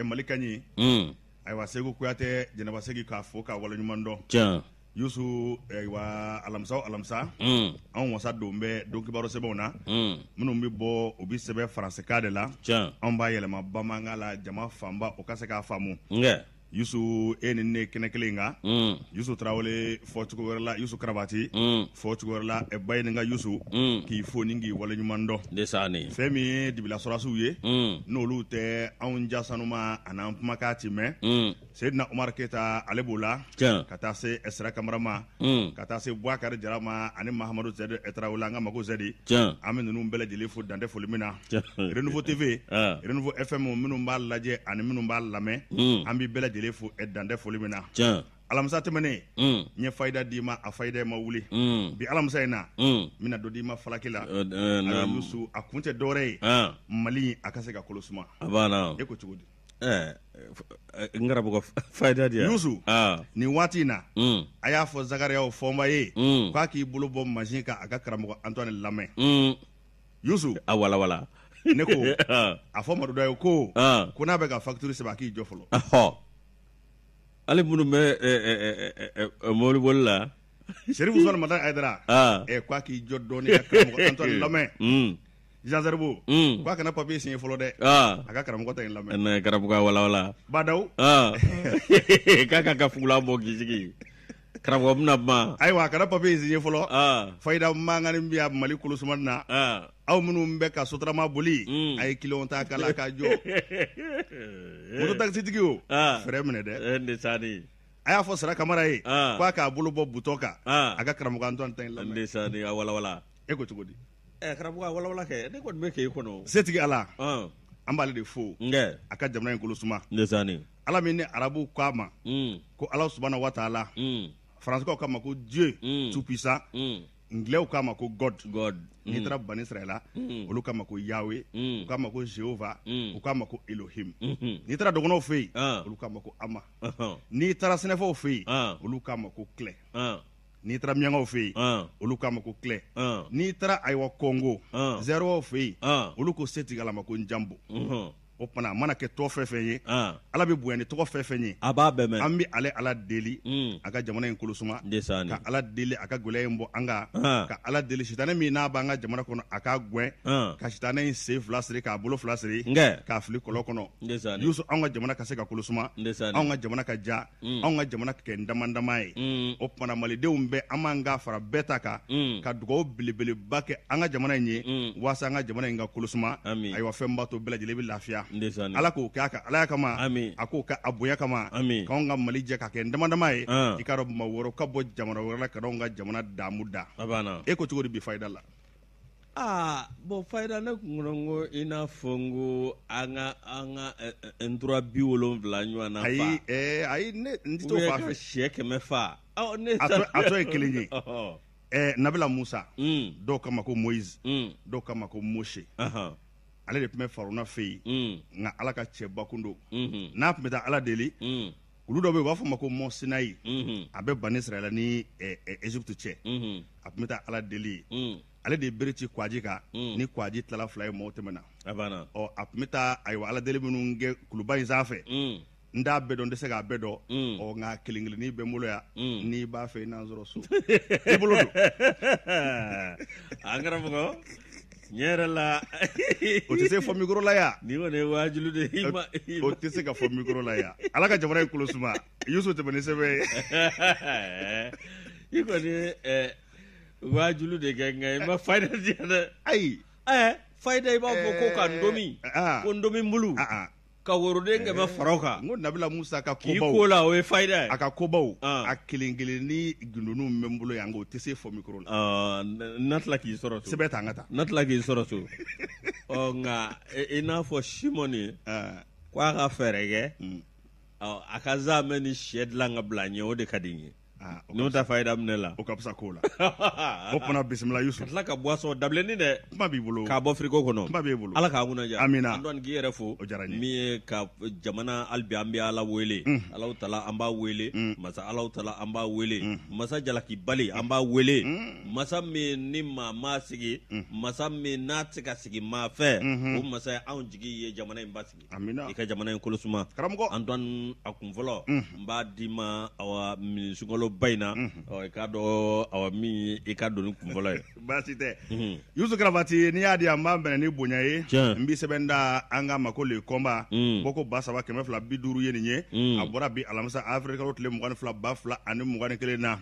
Mali ka ɲi. Ayiwa, Segu Kuyatɛ, Jɛnɛba Segi, k'a fo k'a waleɲuman dɔn. Yusu, ayiwa, alamisa o alamisa, anw wasa don bɛ don kibaru sɛbɛnw na minnu bɛ bɔ, u bɛ sɛbɛn faransɛkan de la, anw b'a yɛlɛma bamanankan la, jama fanba o ka se k'a faamu. Yusu, e ni ne kɛnɛ kelen kan. Yusu Tarawele, fɔ cogo wɛrɛ la Yusu Karabati, fɔ cogo wɛrɛ la Bayininka Yusu, k'i fo ni k'i waleɲuman dɔn. Fɛn min ye dibila sɔrɔdasiw ye, n'olu tɛ anw ja sanuma an'an kumakan ti mɛn. Seyidina Umaru Keyita, ale b'o la, ka taa se Sira Kamara ma, ka taa se Bubakari Jara ma ani Mahamadu Zɛdi Tarawele, an ka mako Zɛdi. An bɛ ninnu bɛɛ lajɛlen fo dantɛ foli min na. Renouveau TV, Renouveau FM, minnu b'a lajɛ ani minnu b'a lamɛn, an bɛ bɛɛ lajɛlen fo dantɛ foli min na. Alamisa tɛmɛnen, n ye fayida d'i ma, a fayida ma wuli. Bi alamisa in na, n bɛna dɔ d'i ma falaki la. Yusu, a kun tɛ dɔwɛrɛ ye, Mali a ka se ka kolo suma. E ko cogo di? N karamɔgɔ, fayida di. Yusu, nin waati in na, a y'a fɔ Zakariyaw Fɔnba ye k'a k'i bolo bɔ mansin kan, a ka karamɔgɔ Antoine lamɛn. Yusu, a walawala. Ne ko a fɔ Madu ye ko n'a bɛ ka facture sɛbɛn, a k'i jɔ fɔlɔ. Hali minnu bɛ mɔbiliboli la. Serifu Usumani Madani Hayidara, k'a k'i jɔ dɔɔnin ka karamɔgɔ Antoine lamɛn. Jean Zerbo, k'a kana papier signer fɔlɔ dɛ, a ka karamɔgɔ ta in lamɛn. Karamɔgɔ, walawala. Badaw. K'a ka fugulan bɔ k'i sigi, karamɔgɔ bɛna kuma. Ayiwa, a kana papier signer fɔlɔ. Fayida mankan bɛ yan Mali kolosuma na. Aw minnu bɛ ka sotarama boli, a ye kiliyanw ta k'a ka jɔ. Moto takisitigi o, frein minɛ dɛ. A y'a fɔ Sira Kamara ye k'a k'a bolo bɔ bouton kan, a ka karamɔgɔ Antoine ta in lamɛn. A walawala. E ko cogo di? Karamɔgɔ, a walawala kɛ, ne kɔni bɛ k'e kɔnɔ. Setigi Ala, an b'ale de fo a ka jamana in kolo suma. Ala min ni arabuw k'a ma ko Ala subahana wa taala, faransɛw k'a ma ko Dieu tout puissant, anglais k'a ma ko God. God. N'i taara Bani Israɛla, olu k'a ma ko Yahweh, u k'a ma ko Jéhovah, u k'a ma ko Elohim. N'i taara dɔgɔnɔw fɛ yen, olu k'a ma ko Ama. N'i taara sɛnɛfɔw fɛ yen, olu k'a ma ko Klɛ. N'i taara miyankaw fɛ yen, olu k'a ma ko Klɛ. N'i taara ayiwa Kɔngo zɛriwaw fɛ yen, olu ko setigi Ala ma ko Njanbo. O tuma a mana kɛ tɔgɔ fɛn fɛn ye, Ala bɛ bonya ni tɔgɔ fɛn fɛn ye, a b'a bɛɛ mɛn. An bɛ ale Ala deli a ka jamana in kolo suma, ka Ala deli a ka gɛlɛya in bɔ an kan, ka Ala deli sitanɛ min n'a b'an ka jamana kɔnɔ, a k'a gɛn, ka sitanɛ in sen fila siri, k'a bolo fila siri, k'a fili kɔlɔn kɔnɔ. Yusu, anw ka jamana ka se ka kolo suma, anw ka jamana ka ja, anw ka jamana ka kɛ dama dama ye. O tuma malidenw bɛɛ, an b'an ka fara bɛɛ ta kan ka dugawu belebeleba kɛ an ka jamana in ye, waasa an ka jamana in ka kolo suma. Ayiwa, fɛn b'a to bɛɛ lajɛlen bɛ lafiya. Ala k'o kɛ a ka alaya kama, a k'o kɛ a bonya kama, k'anw ka Mali jɛ ka kɛ dama dama ye. I k'a dɔn, maa wɛrɛw ka bɔ jamana wɛrɛ la ka anw ka jamana damu da. E ko cogo di bi fayida la? Aa bon, fayida ne kun kɔnɔ ko i n'a fɔ n ko an ka ntura 70 ɲɔgɔn na. Ayi, ayi, ne n tɛ t'o fan fɛ. Sɛ 100 fa. A tɔ ye kelen ye. Nabila Musa, dɔw k'a ma ko Moïse, dɔw k'a ma ko Moshe, ale de tun bɛ Faruna fɛ yen, nka Ala ka cɛba kun don. N'a tun bɛ taa Ala deli, olu dɔ bɛ yen, u b'a fɔ o ma ko Mont Sinaï, a bɛ Bani Israɛla ni Égypte cɛ. A tun bɛ taa Ala deli yen. Ale de ye bere ci kwaji kan, ni kwaji tilala fila ye, mɔgɔw tɛmɛna. Ɔ, a tun bɛ taa ayiwa Ala deli minnu kɛ kuluba in sanfɛ, n t'a bɛɛ dɔn, n tɛ se k'a bɛɛ dɔn. Ɔ, nka kelen kelennin bɛ n bolo yan. N'i b'a fɛ, i n'an sɔrɔ so, i bolo don. An karamɔgɔ, tiɲɛ yɛrɛ la, o tɛ se fɔ micro la yan. Nin kɔni ye waajuli de ye. O tɛ se ka fɔ micro la yan. Ala ka jamana in kolo suma. Yusu, tɛmɛ ni sɛbɛn ye. I kɔni ye waajuli de kɛ, nka i ma fayida di yan dɛ. Ayi. Fayida, i b'a fɔ ko ka ndomi, ko ndomi bulu ka woroden 100 fara o kan. N ko Nabila Musa ka kobaw, k'i ko la, o ye fayida ye. A ka kobaw, a kelen kelen ni gundoniw bɛ n bolo yan, nka o tɛ se fɔ micro la. N na tila k'i sɔrɔ so. Sɛbɛn ta, an ka taa. N na tila k'i sɔrɔ so. Ɔ, nka i n'a fɔ Simɔni ko a ka fɛɛrɛ kɛ, a ka zamɛ ni sɛ dilan ka bila n ɲɛ, o de ka di n ye. N'o ta fayida minɛ la o ka fisa k'o la o tuma bisimila Yusu ka tila ka boisson dabilennin dɛ kuma b'i bolo k'a bɔ frigo kɔnɔ kuma b'i bolo Ala k'a kunna diya amina Antoine k'i yɛrɛ fo o diyara n ye min ye ka jamana hali bi an bɛ Ala wele Alahu taala an b'a wele masa Alahu taala an b'a wele masa jalakibali an b'a wele masa min ni maa ma sigi masa min n'a tɛ se ka sigi maa fɛ o masa ye anw jigi ye jamana in basigi Amina. I ka jamana in kolo suma. Karamɔgɔ. Antoine a kun fɔlɔ. N b'a d'i ma awa min sunkaloba in na. Ɔ i k'a dɔn awa min ye i ka doni kun fɔlɔ ye. Baasi tɛ. Yusu Karabati n'i y'a di yan n b'a minɛ ni bonya ye. Tiɲɛ. N bɛ sɛbɛn da an k'a ma ko le combat. Bɔko 3250 ye nin ye. A bɔra bi alamisa avril kalo tile 22 2021 na.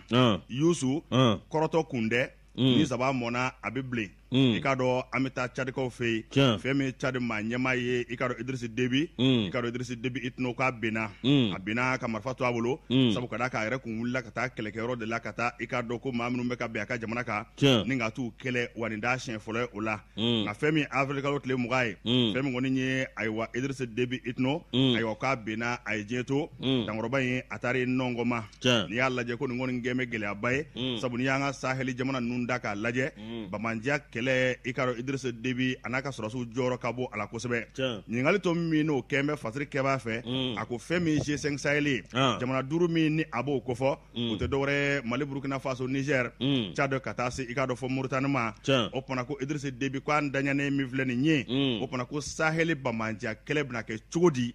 Yusu. Kɔrɔtɔ kun tɛ. Ni saba mɔnna a bɛ bilen. I k'a dɔn an bɛ taa cadikaw fɛ yen fɛn min cadi maa ɲɛmaa ye i k'a dɔn Idrisi Debi i k'a dɔn Idrisi Debi Itno k'a binna a binna ka marifa to a bolo sabu ka d'a kan a yɛrɛ kun wulila ka taa kɛlɛkɛyɔrɔ de la ka taa i k'a dɔn ko maa minnu bɛ ka bin a ka jamana kan ni ka t'u kɛlɛ wa nin t'a siɲɛ fɔlɔ ye o la nka fɛn min avril kalo tile 20 ye fɛn min kɔni ye ayiwa Idrisi Debi Itno ayiwa k'a binna a ye diɲɛ to dankɔrɔba in a taara i nɔngɔma n'i y'a lajɛ ko nin kɔni kɛn bɛ gɛlɛyaba ye sabu n'i y'an ka saheli jamana ninnu da k'a lajɛ banbaanciya kɛlɛ i k'a dɔn Idrisi Debi a n'a ka sɔrɔdasiw jɔyɔrɔ ka bon a la kosɛbɛ ɲininkali tɔ min n'o kɛn bɛ fasiri kɛbaa fɛ a ko fɛn min G5 Sahel ye jamana duuru min ni a b'o kofɔ o tɛ dɔwɛrɛ Mali Burukina Faso Niger Tchad ka taa se i k'a dɔn fɔ Mauritanie ma o tuma ko Idrisi Debi ko an daɲanen min filɛ nin ye o tuma ko saheli banbaanciya kɛlɛ bɛna kɛ cogo di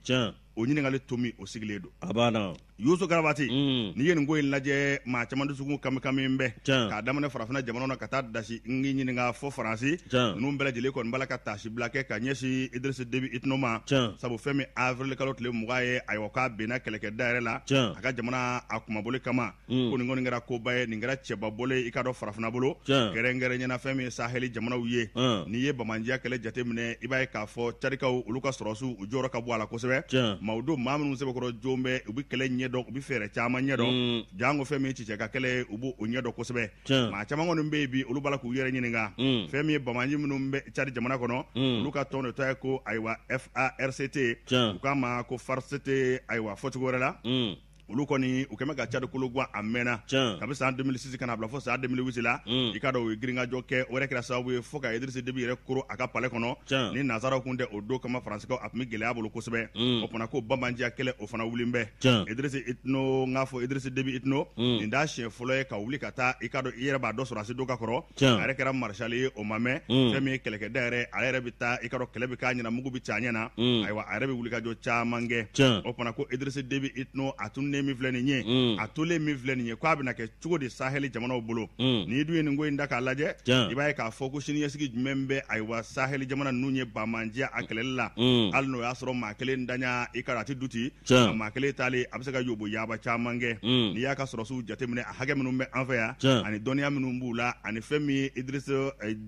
o ɲininkali tomi o sigilen don a banna Yusu Karabati n'i ye nin ko in lajɛ maa caman dusukun kamikami bɛ k'a daminɛ farafinna jamana na ka taa dasi n k'i ɲininka fo Faransi ninnu bɛɛ lajɛlen kɔni b'a la ka taasibila kɛ ka ɲɛsin Idrisi Debi Itno ma sabu fɛn min avril kalo tile 20 ye ayiwa k'a binna kɛlɛkɛda yɛrɛ la a ka jamana a kunmabɔli kama ko nin kɔni kɛra koba ye nin kɛra cɛba bolo ye i k'a dɔn farafinna bolo kɛrɛnkɛrɛnya na fɛn min ye saheli jamanaw ye n'i ye banbaanciya kɛlɛ jateminɛ i b'a ye k'a fɔ cadikaw olu ka sɔrɔdasiw u jɔyɔrɔ ka bon a la kosɛbɛ maaw don maa minnu sɛbɛkɔrɔ joon bɛ u bɛ kɛlɛ ɲɛdɔn u bɛ fɛɛrɛ caman ɲɛdɔn janko fɛn min ye cicɛ ka kɛlɛ u b'o ɲɛdɔn kosɛbɛ maa caman kɔni bɛ yen bi olu b'a la k'u yɛrɛ ɲininka fɛn min ye banbaanci minnu bɛ cadi jamana kɔnɔ olu ka tɔn de tɔgɔ ye ko ayiwa FARCT u k'a ma ko FARCT ayiwa fɔcogo wɛrɛ la olu kɔni u kɛmɛ ka cadi kolo gan a mɛnna kabi san 2006 ka na bila fo san 2008 la i k'a dɔn u ye girinkajɔ kɛ o yɛrɛ kɛra sababu ye fo ka Idrisi Debi yɛrɛ koro a ka palais kɔnɔ ni nansaraw kun tɛ o don kama faransikaw a tun bɛ gɛlɛya bolo kosɛbɛ o fana ko banbaanciya kɛlɛ o fana wulilen bɛ Idrisi Itno n k'a fɔ Idrisi Debi Itno nin t'a siɲɛ fɔlɔ ye ka wuli ka taa i k'a dɔn i yɛrɛ b'a dɔn sɔrɔdasi dɔ ka kɔrɔ a yɛrɛ kɛra maréchal ye o ma mɛn fɛn min ye kɛlɛkɛda yɛrɛ a yɛrɛ bɛ taa i k'a dɔn kɛlɛ bɛ k'a ɲɛna mugu bɛ ci a ɲɛna ayiwa a yɛrɛ bɛ wulikajɔ caman kɛ o fana ko Idrisi Debi Itno a tununnen min filɛ nin ye a tolen min filɛ nin ye k'a bɛna kɛ cogo di saheli jamanaw bolo n'i dun ye nin ko in da k'a lajɛ i b'a ye k'a fɔ ko siniɲɛsigi jumɛn bɛ ayiwa saheli jamana ninnu ye banbaanciya a kɛlɛli la hali n'o y'a sɔrɔ maa kelen daɲa i k'a dɔn a tɛ du ci maa kelen taalen a bɛ se ka yobo yaaba caman kɛ n'i y'a ka sɔrɔdasiw jateminɛ a hakɛ minnu bɛ an fɛ yan ani dɔnniya minnu b'u la ani fɛn min ye Idrisi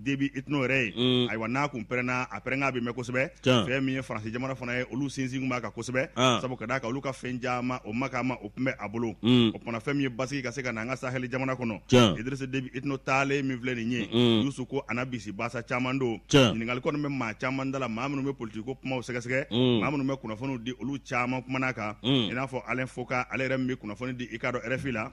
Debi Itno yɛrɛ ye ayiwa n'a kun pɛrɛnna a pɛrɛnkan bɛ mɛn kosɛbɛ fɛn min ye Faransi jamana fana ye olu sinsin b'a kan kosɛbɛ sabu ka d'a kan olu ka fɛn caman o ma o tun bɛ a bolo o fana fɛn min ye basigi ka se ka na an ka saheli jamana kɔnɔ Idrisi Debi Itno taalen min filɛ nin ye Yusu ko a na bisi basa caman don ɲininkali kɔni bɛ maa caman da la maa minnu bɛ politiki ko kumaw sɛgɛsɛgɛ maa minnu bɛ kunnafoniw di olu caman kumana kan i n'a fɔ Alain Foka ale yɛrɛ min bɛ kunnafoni di i k'a dɔn RFI la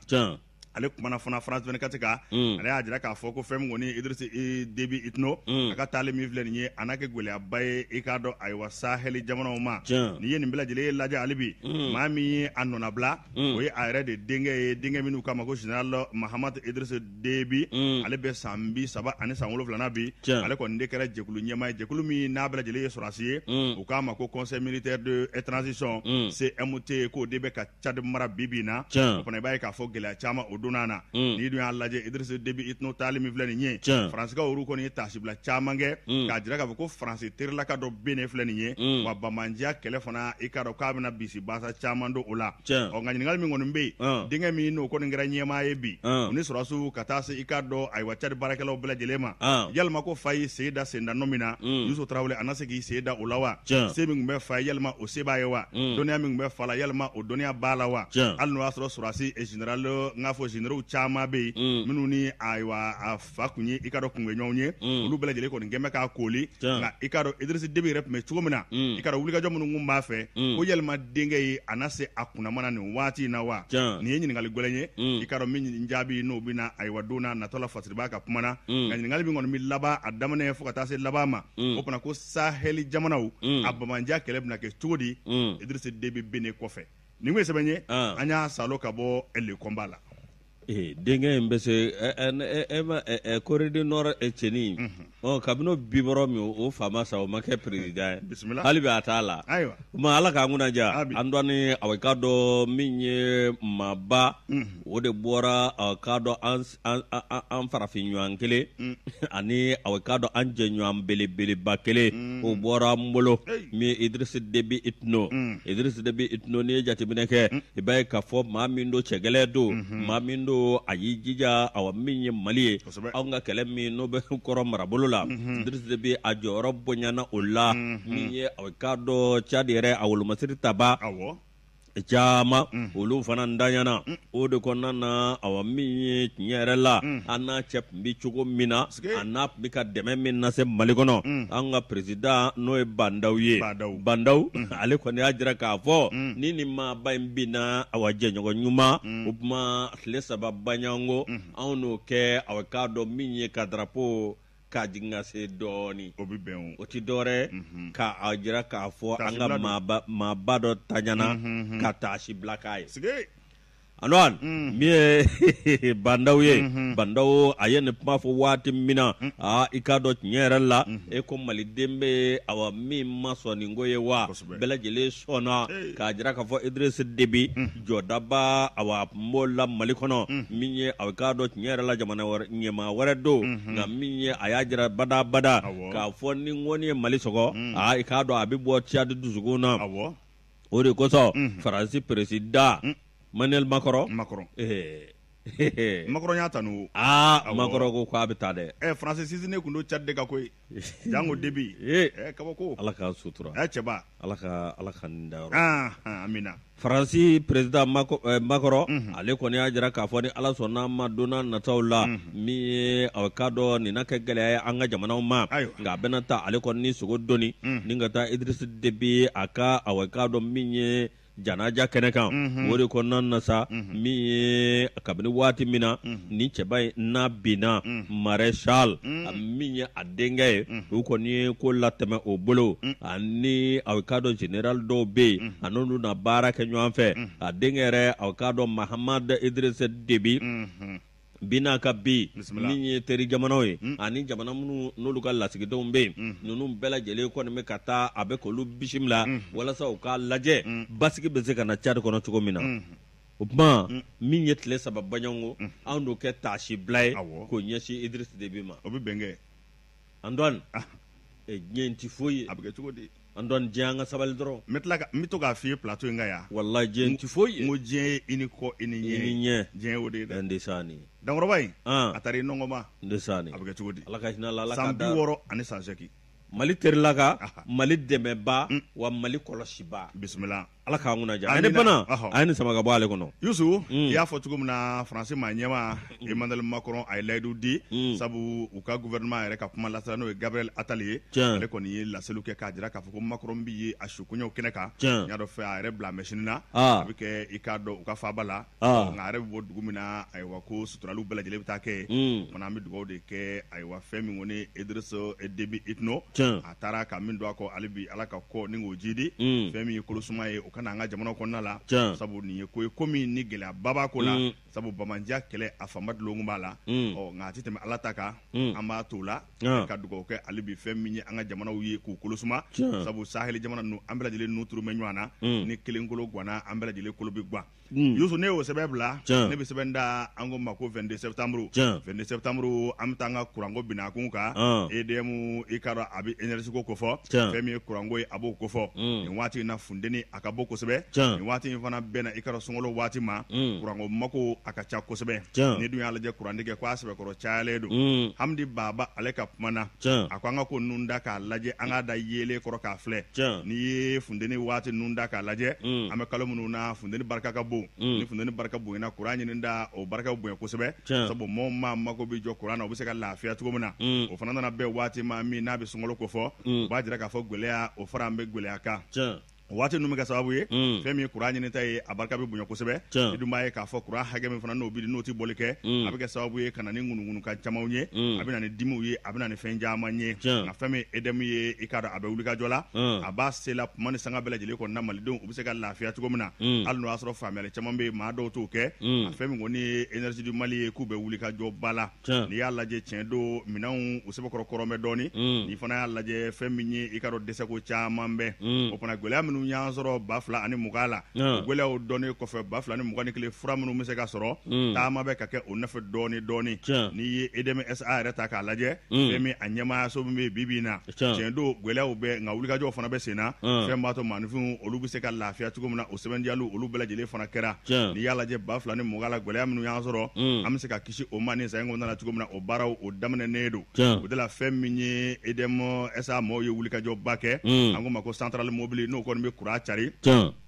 ale kumana fana France 24 kan ale y'a jira k'a fɔ ko fɛn min kɔni Idrisi Debi Itno a ka taali min filɛ nin ye a n'a kɛ gɛlɛyaba ye i k'a dɔn ayiwa saheli jamanaw ma n'i ye nin bɛɛ lajɛlen lajɛ hali bi maa min ye a nɔnabila o ye a yɛrɛ de denkɛ ye denkɛ minnu k'a ma ko général Mahamat Idrisi Debi ale bɛ san 37 na bi ale kɔni de kɛra jɛkulu ɲɛmaa ye jɛkulu min n'a bɛɛ lajɛlen ye sɔrɔdasi ye u k'a ma ko conseil militaire de transition CMT k'o de bɛ ka Tchad mara bi bi in na o fana i b'a ye k'a fɔ gɛlɛya caman o donna na n'i dun y'a lajɛ Idrisi Debi Itno taali min filɛ nin ye Faransikaw olu kɔni ye taasibila caman kɛ k'a jira k'a fɔ ko Faransi terilaka dɔ binnen filɛ nin ye wa banbaanciya kɛlɛ fana i k'a dɔn k'a bɛna bisi basa caman don o la ɔ nka ɲininkali min kɔni bɛ yen denkɛ min n'o kɔni kɛra ɲɛmaa ye bi u ni sɔrɔdasiw ka taa se i k'a dɔn ayiwa Tchad baarakɛlaw bɛɛ lajɛlen ma yalima ko fa y'i sen da senda nɔ min na Yusu Tarawele a na se k'i sen da o la wa se min tun bɛ fa ye yalima o se b'a ye wa dɔnniya min tun bɛ fa la yalima o dɔnniya b'a la wa hali n'o y'a sɔrɔ sɔrɔdasi général n k'a fɔ généraux caman bɛ yen minnu ni ayiwa a fa kun ye i ka dɔn kunkoɲɔgɔnw ye, olu bɛɛ lajɛlen kɔni kɛn bɛ k'a kooli. Nka i ka dɔn Idrisi Debi yɛrɛ tun bɛ cogo min na, i ka dɔn wulikajɔ minnu kun b'a fɛ, ko yalima denkɛ ye a na se a kunnamana nin waati in na wa? Nin ye ɲininkali gɛlɛn ye, i ka dɔn min jaabi n'o bɛ na ayiwa don na natɔ la Fasiriba ka kuma na. Nka ɲininkali min kɔni bɛ laban a daminɛ fo ka taa se laban ma, o fana ko sahɛli jamanaw a banbaanciya kɛlɛ bɛna kɛ cogo di Idrisi Debi binnen kɔfɛ? Nin kun ye sɛbɛn ye an y'a salo ka bɔ Le Combat la. Denkɛ in bɛ se e Corée du Nord cɛnin, kabini o bibɔrɔ min o fa ma sa, o ma kɛ président ye. Bisimila. Hali bi a t'a la. Ayiwa. Ma Ala k'an kunna diya. Ami. Antoine, a k'a dɔn min ye maaba, o de bɔra a k'a dɔn an farafin ɲɔgɔn kelen ani a k'a dɔn an jɛɲɔgɔn belebeleba kelen, o bɔra an bolo, min ye Idrisi Debi Itno. Idrisi Debi Itno, n'i ye jateminɛ kɛ, i b'a ye k'a fɔ maa min don, cɛgɛlɛn don, maa min don, a y'i jija awa min ye Mali ye, anw ka kɛlɛ min n'o bɛ kɔrɔn marabolo la, Idrisi Debi a jɔyɔrɔ bonyana o la. Min ye a k'a dɔn Cadi yɛrɛ a wolomasiri taba caman, olu fana ntanyana o de kɔnɔna na. Awa min ye tiɲɛ yɛrɛ la, an n'a cɛ tun bɛ cogo min na, a n'a tun bɛ ka dɛmɛ min lase Mali kɔnɔ, an ka président n'o ye Ba Ndaw ye, Ba Ndaw ale kɔni y'a jira k'a fɔ ni nin maaba in binna, awa jɛɲɔgɔn ɲuman, o tuma tile 3 baɲango anw n'o kɛ awa k'a dɔn min ye ka drapeau k'a jigin ka se dɔɔnin. O bɛ bɛn. O tɛ dɔwɛrɛ k'a jira k'a fɔ an ka maaba dɔ taɲana ka taasi bila k'a ye. Antoine, min ye Ba Ndaw ye, Ba Ndaw a ye nin kuma fɔ waati min na, aa i k'a dɔn tiɲɛ yɛrɛ la, e ko maliden bɛ awa min ma sɔn nin ko ye wa, bɛɛ lajɛlen sɔnna k'a jira k'a fɔ Idrisi Debi jɔdaba awa a tun b'o la Mali kɔnɔ. Min ye a k'a dɔn tiɲɛ yɛrɛ la, jamana wɛrɛ ɲɛmaa wɛrɛ don, nka min ye a y'a jira badabada k'a fɔ ni ŋɔni ye Mali sɔgɔ, aa i k'a dɔn a bɛ bɔ Tchad dusukun na. O de kosɔn Faransi président Emmanuel Macron. Macron. Macron y'a tanu. Aa, Macron ko k'a bɛ taa dɛ. Ɛ, Faransi sinsinnen tun don Tchad de ka koyi. Jango Debi. Ɛ, kabako. Ala k'an sutura. Ɛ, cɛba. Ala ka nin da yɔrɔ. Ah, amina. Faransi président Macron, ale kɔni y'a jira k'a fɔ ni Ala sɔnna ma, don n'a nataw la, min ye a k'a dɔn nin na kɛ gɛlɛya ye an ka jamanaw ma, nka a bɛna taa ale kɔni ni sogo doni ni ka taa Idrisi Debi a ka a k'a dɔn min ye janaja kɛnɛ kan. O de kɔnɔna na sa, min ye kabini waati min na ni cɛba in n'a binna, maréchal min ye a denkɛ ye, u kɔni ye ko latɛmɛ o bolo, ani a k'a dɔn général dɔw bɛ yen, a n'olu na baara kɛ ɲɔgɔn fɛ. A denkɛ yɛrɛ, a k'a dɔn Mahamad Idrisi Debi binna ka bi, min ye teri jamanaw ye ani jamana minnu n'olu ka lasigidenw bɛ yen, ninnu bɛɛ lajɛlen kɔni bɛ ka taa a bɛ k'olu bisimila walasa u k'a lajɛ basigi bɛ se ka na Tchad kɔnɔ cogo min na. O tuma min ye tile 3 baɲango, anw n'o kɛ taasi bila ye k'o ɲɛsin Idriss Déby ma. O bɛ bɛn kɛ. Antoine, diɲɛ in tɛ foyi ye. A bɛ kɛ cogo di? Antoine, diɲɛ, an ka sabali dɔrɔn. N bɛ tila ka n bɛ to k'a f'i ye plateau in kan yan. Walahi, diɲɛ in tɛ foyi ye. N ko diɲɛ ye i ni kɔ i ni ɲɛ. I ni ɲɛ. Diɲɛ ye o de ye dɛ. Ndesaani. Dankɔrɔba in. A taara i nɔngɔn Ndesaani. A bɛ kɛ cogo di? Ala ka hinɛ la, Ala ka da. San 60 ani san 8. Mali terilaka, Mali dɛmɛba, wa Mali kɔlɔsiba. Bisimila. Ala k'an kunna diya. Ne bana a ye nin sama ka bɔ ale kɔnɔ. Yusu, i y'a fɔ cogo min na, Faransi maa ɲɛmaa Emmanuel Macron a ye layidu di, sabu u ka gouvernement yɛrɛ ka kuma lasela n'o ye Gabriel Attal ye, ale kɔni ye laseliw kɛ k'a jira k'a fɔ ko Macron bɛ ye a sukoɲɛw kɛnɛ kan. N y'a dɔn fɛ a yɛrɛ bila mɛsini na, a bɛ kɛ i k'a dɔn u ka faaba la, nka a yɛrɛ bɛ bɔ dugu min na, ayiwa ko suturaliw bɛɛ lajɛlen bɛ taa kɛ yen. O fana an bɛ dugawu de kɛ, ayiwa fɛn min kɔni Idriss Déby Itno, a taara ka min don a kɔ, hali bi Ala ka kɔ ni k'o jidi, fɛn min ye kolosuma ye, o ka na an ka jamana kɔnɔna la, sabu nin ye ko ye ko min ni gɛlɛyaba b'a ko la, sabu banbaanciya kɛlɛ a fanba dulon b'a la. Ɔ nka a tɛ tɛmɛ Ala ta kan, an b'a to la ka dugawu kɛ hali bi fɛn min ye an ka jamanaw ye k'u kolosuma, sabu saheli jamana ninnu an bɛɛ lajɛlen nun turu bɛ ɲɔgɔn na, ni kelen kolo ganna, an bɛɛ lajɛlen kolo bɛ gan. Yusu, ne y'o sɛbɛn bila, ne bɛ sɛbɛn da an ko ma ko 22 septembre. 22 septembre, an bɛ taa an ka kuranko binakun kan. EDM, i k'a dɔn a bɛ énergie ko kofɔ, fɛn min ye kuranko ye a b'o kofɔ. Nin waati in na, funteni a ka bɔ. bon kosɛbɛ nin waati in fana bɛnna i ka dɔn sunkalo waati ma kuranko mako a ka ca kosɛbɛ n'i dun y'a lajɛ kurantigɛ ko a sɛbɛkɔrɔ cayalen don Hamdi Baba ale ka kuma na a ko an ka ko ninnu da k'a lajɛ an k'a da yeelen kɔrɔ k'a filɛ n'i ye funteni waati ninnu da k'a lajɛ an bɛ kalo minnu na funteni barika ka bon ni funteni barika bonyana kuran ɲini da o barika bonya kosɛbɛ sabu mɔgɔ maa mako bɛ jɔ kuran na u bɛ se ka lafiya cogo min na o fana nana bɛn waati ma min n'a bɛ sunkalo kofɔ o b'a jira k'a fɔ gɛlɛya o fara an bɛ gɛlɛya kan waati ninnu bɛ kɛ sababu ye fɛn min ye kuran ɲinita ye a barika bɛ bonya kosɛbɛ i dun b'a ye k'a fɔ kuran hakɛ min fana n'o bɛ di n'o tɛ bɔli kɛ a bɛ kɛ sababu ye ka na ni ŋunuŋunukan camanw ye a bɛ na ni dimiw ye a bɛ na ni fɛn caman ye nka fɛn min EDM ye i k'a dɔn a bɛ wulikajɔ la a b'a se la tuma ni sanga bɛɛ lajɛlen kɔnɔna malidenw u bɛ se ka lafiya cogo min na hali n'o y'a sɔrɔ faamuyali caman bɛ yen maa dɔw t'o kɛ a fɛn min kɔni ye énergie du Mali ye k'u bɛ wulikajɔba la n'i y'a lajɛ tiɲɛ don minɛnw u sɛbɛkɔrɔ kɔrɔ bɛ dɔɔnin n'i fana y'a lajɛ fɛn min ye i k'a dɔn dɛsɛko caman bɛ o fana gɛlɛya minnu y'an sɔrɔ 2020 la o gɛlɛyaw dɔnnen kɔfɛ 2021 fura minnu bɛ se ka sɔrɔ taama bɛ ka kɛ o nɔfɛ dɔɔnin dɔɔnin n'i ye EDM SA yɛrɛ ta k'a lajɛ fɛn min a ɲɛmaayaso min bɛ bi bi in na tiɲɛ don gɛlɛyaw bɛ nka wulikajɔw fana bɛ sen na fɛn b'a to maaninfinw olu bɛ se ka lafiya cogo min na o sɛbɛntiyaliw olu bɛɛ lajɛlen fana kɛra n'i y'a lajɛ 2020 la gɛlɛya minnu y'an sɔrɔ an bɛ se ka kisi o ma nin san in kɔnɔna na cogo min na o baaraw o daminɛnen don o de la fɛn min ye EDM SA maaw ye wulikajɔba kɛ an k'o ma ko centrale mobile n'o kɔni bɛ kuran cari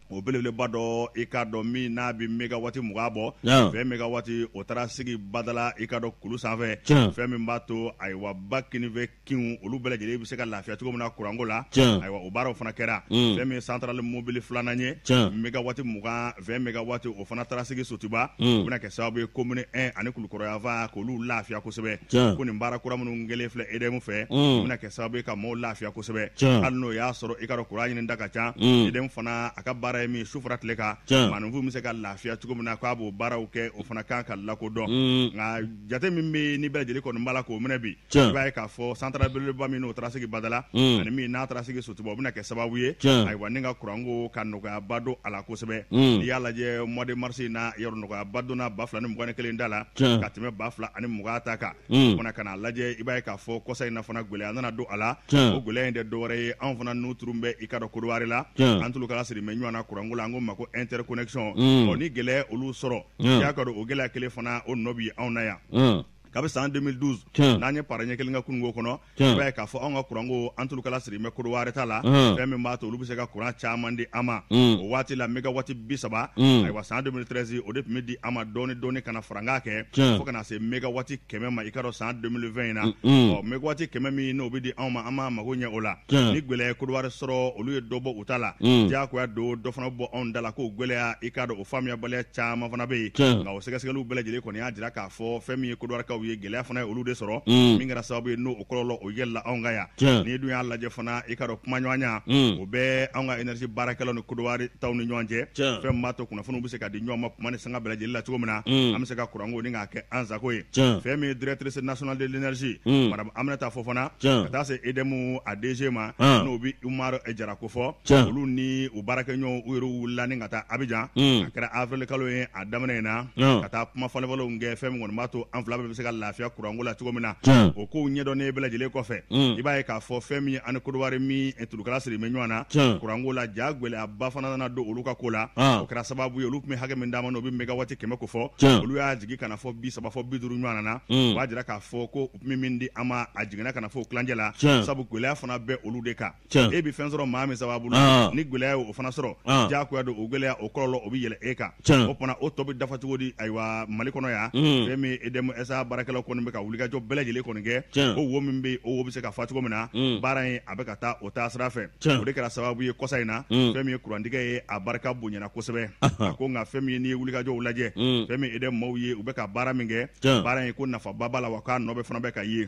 o belebeleba dɔ i k'a dɔn min n'a bɛ mégawati 20 bɔ 20 mégawati o taara sigi Badala i k'a dɔn kulu sanfɛ fɛn min b'a to ayiwa ba kinifɛ kinw olu bɛɛ lajɛlen bɛ se ka lafiya cogo min na kuranko la ayiwa o baaraw fana kɛra fɛn min ye centrale mobile filanan ye mégawati 20 20 mégawati o fana taara sigi Sotuba o bɛna kɛ sababu ye commune 1 ani Kulukɔrɔ yanfan k'olu lafiya kosɛbɛ ko nin baara kura minnu kɛlen filɛ EDM fɛ o bɛna kɛ sababu ye ka maaw lafiya kosɛbɛ hali n'o y'a sɔrɔ i k'a dɔn kuran ɲini da ka ca EDM fana a ka baara ye min su fara tile kan maaninfinw bɛ se ka lafiya cogo min na k'a b'o baaraw kɛ o fana kan ka lakodɔn nka jate min bɛ ni bɛɛ lajɛlen kɔni b'a la k'o minɛ bi i b'a ye k'a fɔ centrale belebeleba min n'o taara sigi Badala ani min n'a taara sigi Sotuba o bɛna kɛ sababu ye ayiwa ni ka kuranko ka nɔgɔyaba don a la kosɛbɛ n'i y'a lajɛ mois de mars in na yɔrɔ nɔgɔyaba donna 2021 da la ka tɛmɛ 2020 ta kan o fana ka n'a lajɛ i b'a ye k'a fɔ kɔsa in na fana gɛlɛya nana don a la o gɛlɛya in tɛ dɔwɛrɛ ye anw fana n'u turu bɛ i k'a dɔn Kodowari la an tulukala siri bɛ ɲɔgɔn na kuranko la an k'o ma ko interconnexion ɔ ni gɛlɛya olu sɔrɔ y'a ka dɔn o gɛlɛya kelen fana o nɔ bi anw na yan kabi san 2012 n'an ye para ɲɛ kelen kɛ kununko kɔnɔ i b'a ye k'a fɔ anw ka kuranko an tulukala siri bɛ Kodowari ta la fɛn min b'a to olu bɛ se ka kuran caman di an ma o waati la mégawati 30 ayiwa san 2013 o de tun bɛ di an ma dɔɔni dɔɔni ka na farankan kɛ fo ka na se mégawati 100 ma i k'a dɔn san 2020 in na ɔ mégawati 100 min n'o bɛ di anw ma an b'a mago ɲɛ o la ni gɛlɛya ye Kodowari sɔrɔ olu ye dɔ bɔ u ta la diyagoya don dɔ fana bɔ anw da la k'o gɛlɛya i k'a dɔn o faamuyabaliya caman fana bɛ yen nka o sɛgɛsɛgɛliw bɛɛ lajɛlen kɔni y'a jira k'a fɔ fɛn min ye Kodɔwarikaw ye gɛlɛya fana ye olu de sɔrɔ min kɛra sababu ye n'o kɔlɔlɔ o yɛlɛla anw kan yan n'i dun y'a lajɛ fana i k'a dɔn kumaɲɔgɔnya o bɛ anw ka énergie baarakɛlaw ni Kodɔwari taw ni ɲɔgɔn cɛ fɛn min b'a to kunnafoniw bɛ se ka di ɲɔgɔn ma kuma ni sanga bɛɛ lajɛlen la cogo min na an bɛ se ka kuranko ni k'a kɛ an sago ye fɛn min ye directrice nationale de l'énergie madame Aminata Fofana ka taa se EDM a DG ma n'o bɛ Umaru Jara kofɔ olu ni u baarakɛɲɔgɔnw u yɛrɛ wulila ni ka taa Abijan a kɛra avril kalo ye a daminɛ in na ka taa kuma falenfalenw kɛ fɛn min kɔni b'a to an fila bɛɛ bɛ se ka lafiya kuranko la cogo min na o kow ɲɛdɔnnen bɛɛ lajɛlen kɔfɛ i b'a ye k'a fɔ fɛn min ani Kodowari min tulukala siri bɛ ɲɔgɔn na kuranko la ja gɛlɛyaba fana nana don olu ka ko la o kɛra sababu ye olu tun bɛ hakɛ min d'an ma n'o bɛ mégawati 100 kofɔ olu y'a jigin ka na fɔ 30 fɔ 50 ɲɔgɔn na o b'a jira k'a fɔ ko u tun bɛ min di an ma a jiginna ka na fɔ o tilancɛ la sabu gɛlɛya fana bɛ olu de kan e bɛ fɛn sɔrɔ maa min sababu la ni gɛlɛya ye o fana sɔrɔ diyagoya don o gɛlɛya o kɔlɔlɔ o bɛ yɛlɛ e kan o fana o tɔ bɛ dafa cogo di ayiwa Mali kɔnɔ yan fɛn min EDM SA baarakɛlaw kɔni bɛ ka wulikajɔ bɛɛ lajɛlen kɔni kɛ o wo min bɛ yen o wo bɛ se ka fa cogo min na baara in a bɛ ka taa o taa sira fɛ o de kɛra sababu ye kɔsa in na fɛn min ye kurantigɛ ye a barika bonyana kosɛbɛ a ko nka fɛn min ye n'i ye wulikajɔw lajɛ fɛn min EDM maaw ye u bɛ ka baara min kɛ baara in ko nafaba b'a la wa k'a nɔ bɛ fana bɛ ka ye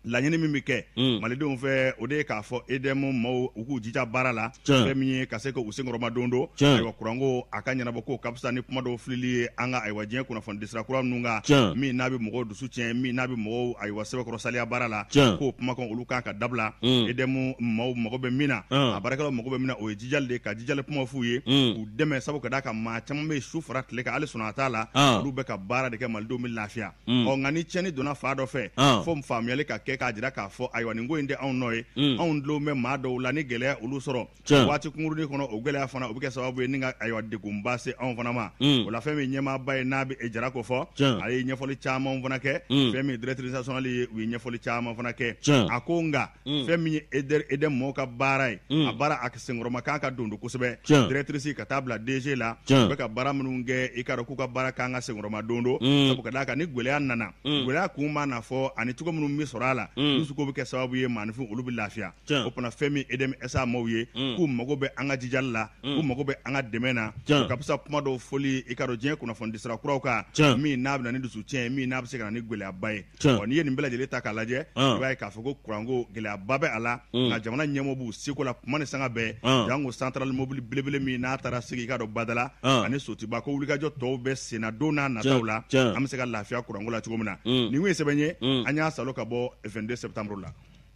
laɲini min bɛ kɛ malidenw fɛ o de ye k'a fɔ EDM maaw u k'u jija baara la fɛn min ye ka se ka u senkɔrɔma don don ayiwa kuranko a ka ɲɛnabɔ ko ka fisa ni kuma dɔw filili ye an ka ayiwa diɲɛ kunnafonidisira kura ninnu kan min n'a bɛ mɔgɔw dusu tiɲɛ min n'a bɛ mɔgɔw ayiwa sɛbɛkɔrɔ saliya baara la k'o kumakan olu kan ka dabila EDM maaw mago bɛ min na a baarakɛlaw mago bɛ min na o ye jijali de ye ka jijali kuma f'u ye k'u dɛmɛ sabu ka d'a kan maa caman bɛ su fara tile kan hali sunɔgɔ t'a la olu bɛ ka baara de kɛ malidenw bɛ lafiya ɔ nka ni tiɲɛni donna fa dɔ fɛ fo faamuyali ka kɛ kɛ k'a jira k'a fɔ ayiwa nin ko in tɛ anw nɔ ye anw dulon bɛ maa dɔw la ni gɛlɛya olu sɔrɔ waati kunkurunin kɔnɔ o gɛlɛya fana o bɛ kɛ sababu ye ni ka ayiwa degunba se anw fana ma o la fɛn min ɲɛmaaba ye n'a bɛ jara ko fɔ a ye ɲɛfɔli caman fana kɛ fɛn min directrice nationale ye u ye ɲɛfɔli caman fana kɛ a ko nka fɛn min ye EDM mɔgɔw ka baara ye a baara a senkɔrɔma kan ka don don kosɛbɛ directrice ka taa bila DG la u bɛ ka baara minnu kɛ i k'a dɔn k'u ka baara kan ka senkɔrɔma don don sabu ka d'a kan ni gɛlɛya nana gɛlɛya kun b'a na fɔ ani cogo minnu bɛ sɔrɔ a la dusu ko bɛ kɛ sababu ye maaninfin olu bɛ lafiya o fana fɛn min EDM SA maaw ye k'u mago bɛ an ka jijali la k'u mago bɛ an ka dɛmɛ na o ka fisa kuma dɔw fɔli i k'a dɔn diɲɛ kunnafonidisira kuraw kan min n'a bɛ na ni dusu tiɲɛ min n'a bɛ se ka na ni gɛlɛyaba ye ɔ n'i ye nin bɛɛ lajɛlen ta k'a lajɛ i b'a ye k'a fɔ ko kuranko gɛlɛyaba bɛ a la nka jamana ɲɛmɔgɔw b'u seko la kuma ni sanga bɛɛ janko centrale mobile belebele min n'a taara sigi i k'a dɔn Badala ani Sotiba ko wulikajɔ tɔw bɛ senna don n'a nataw la an bɛ se ka lafiya kuranko la cogo min na nin ye sɛbɛn ye an y'a salo ka bɔ 22 septembre la.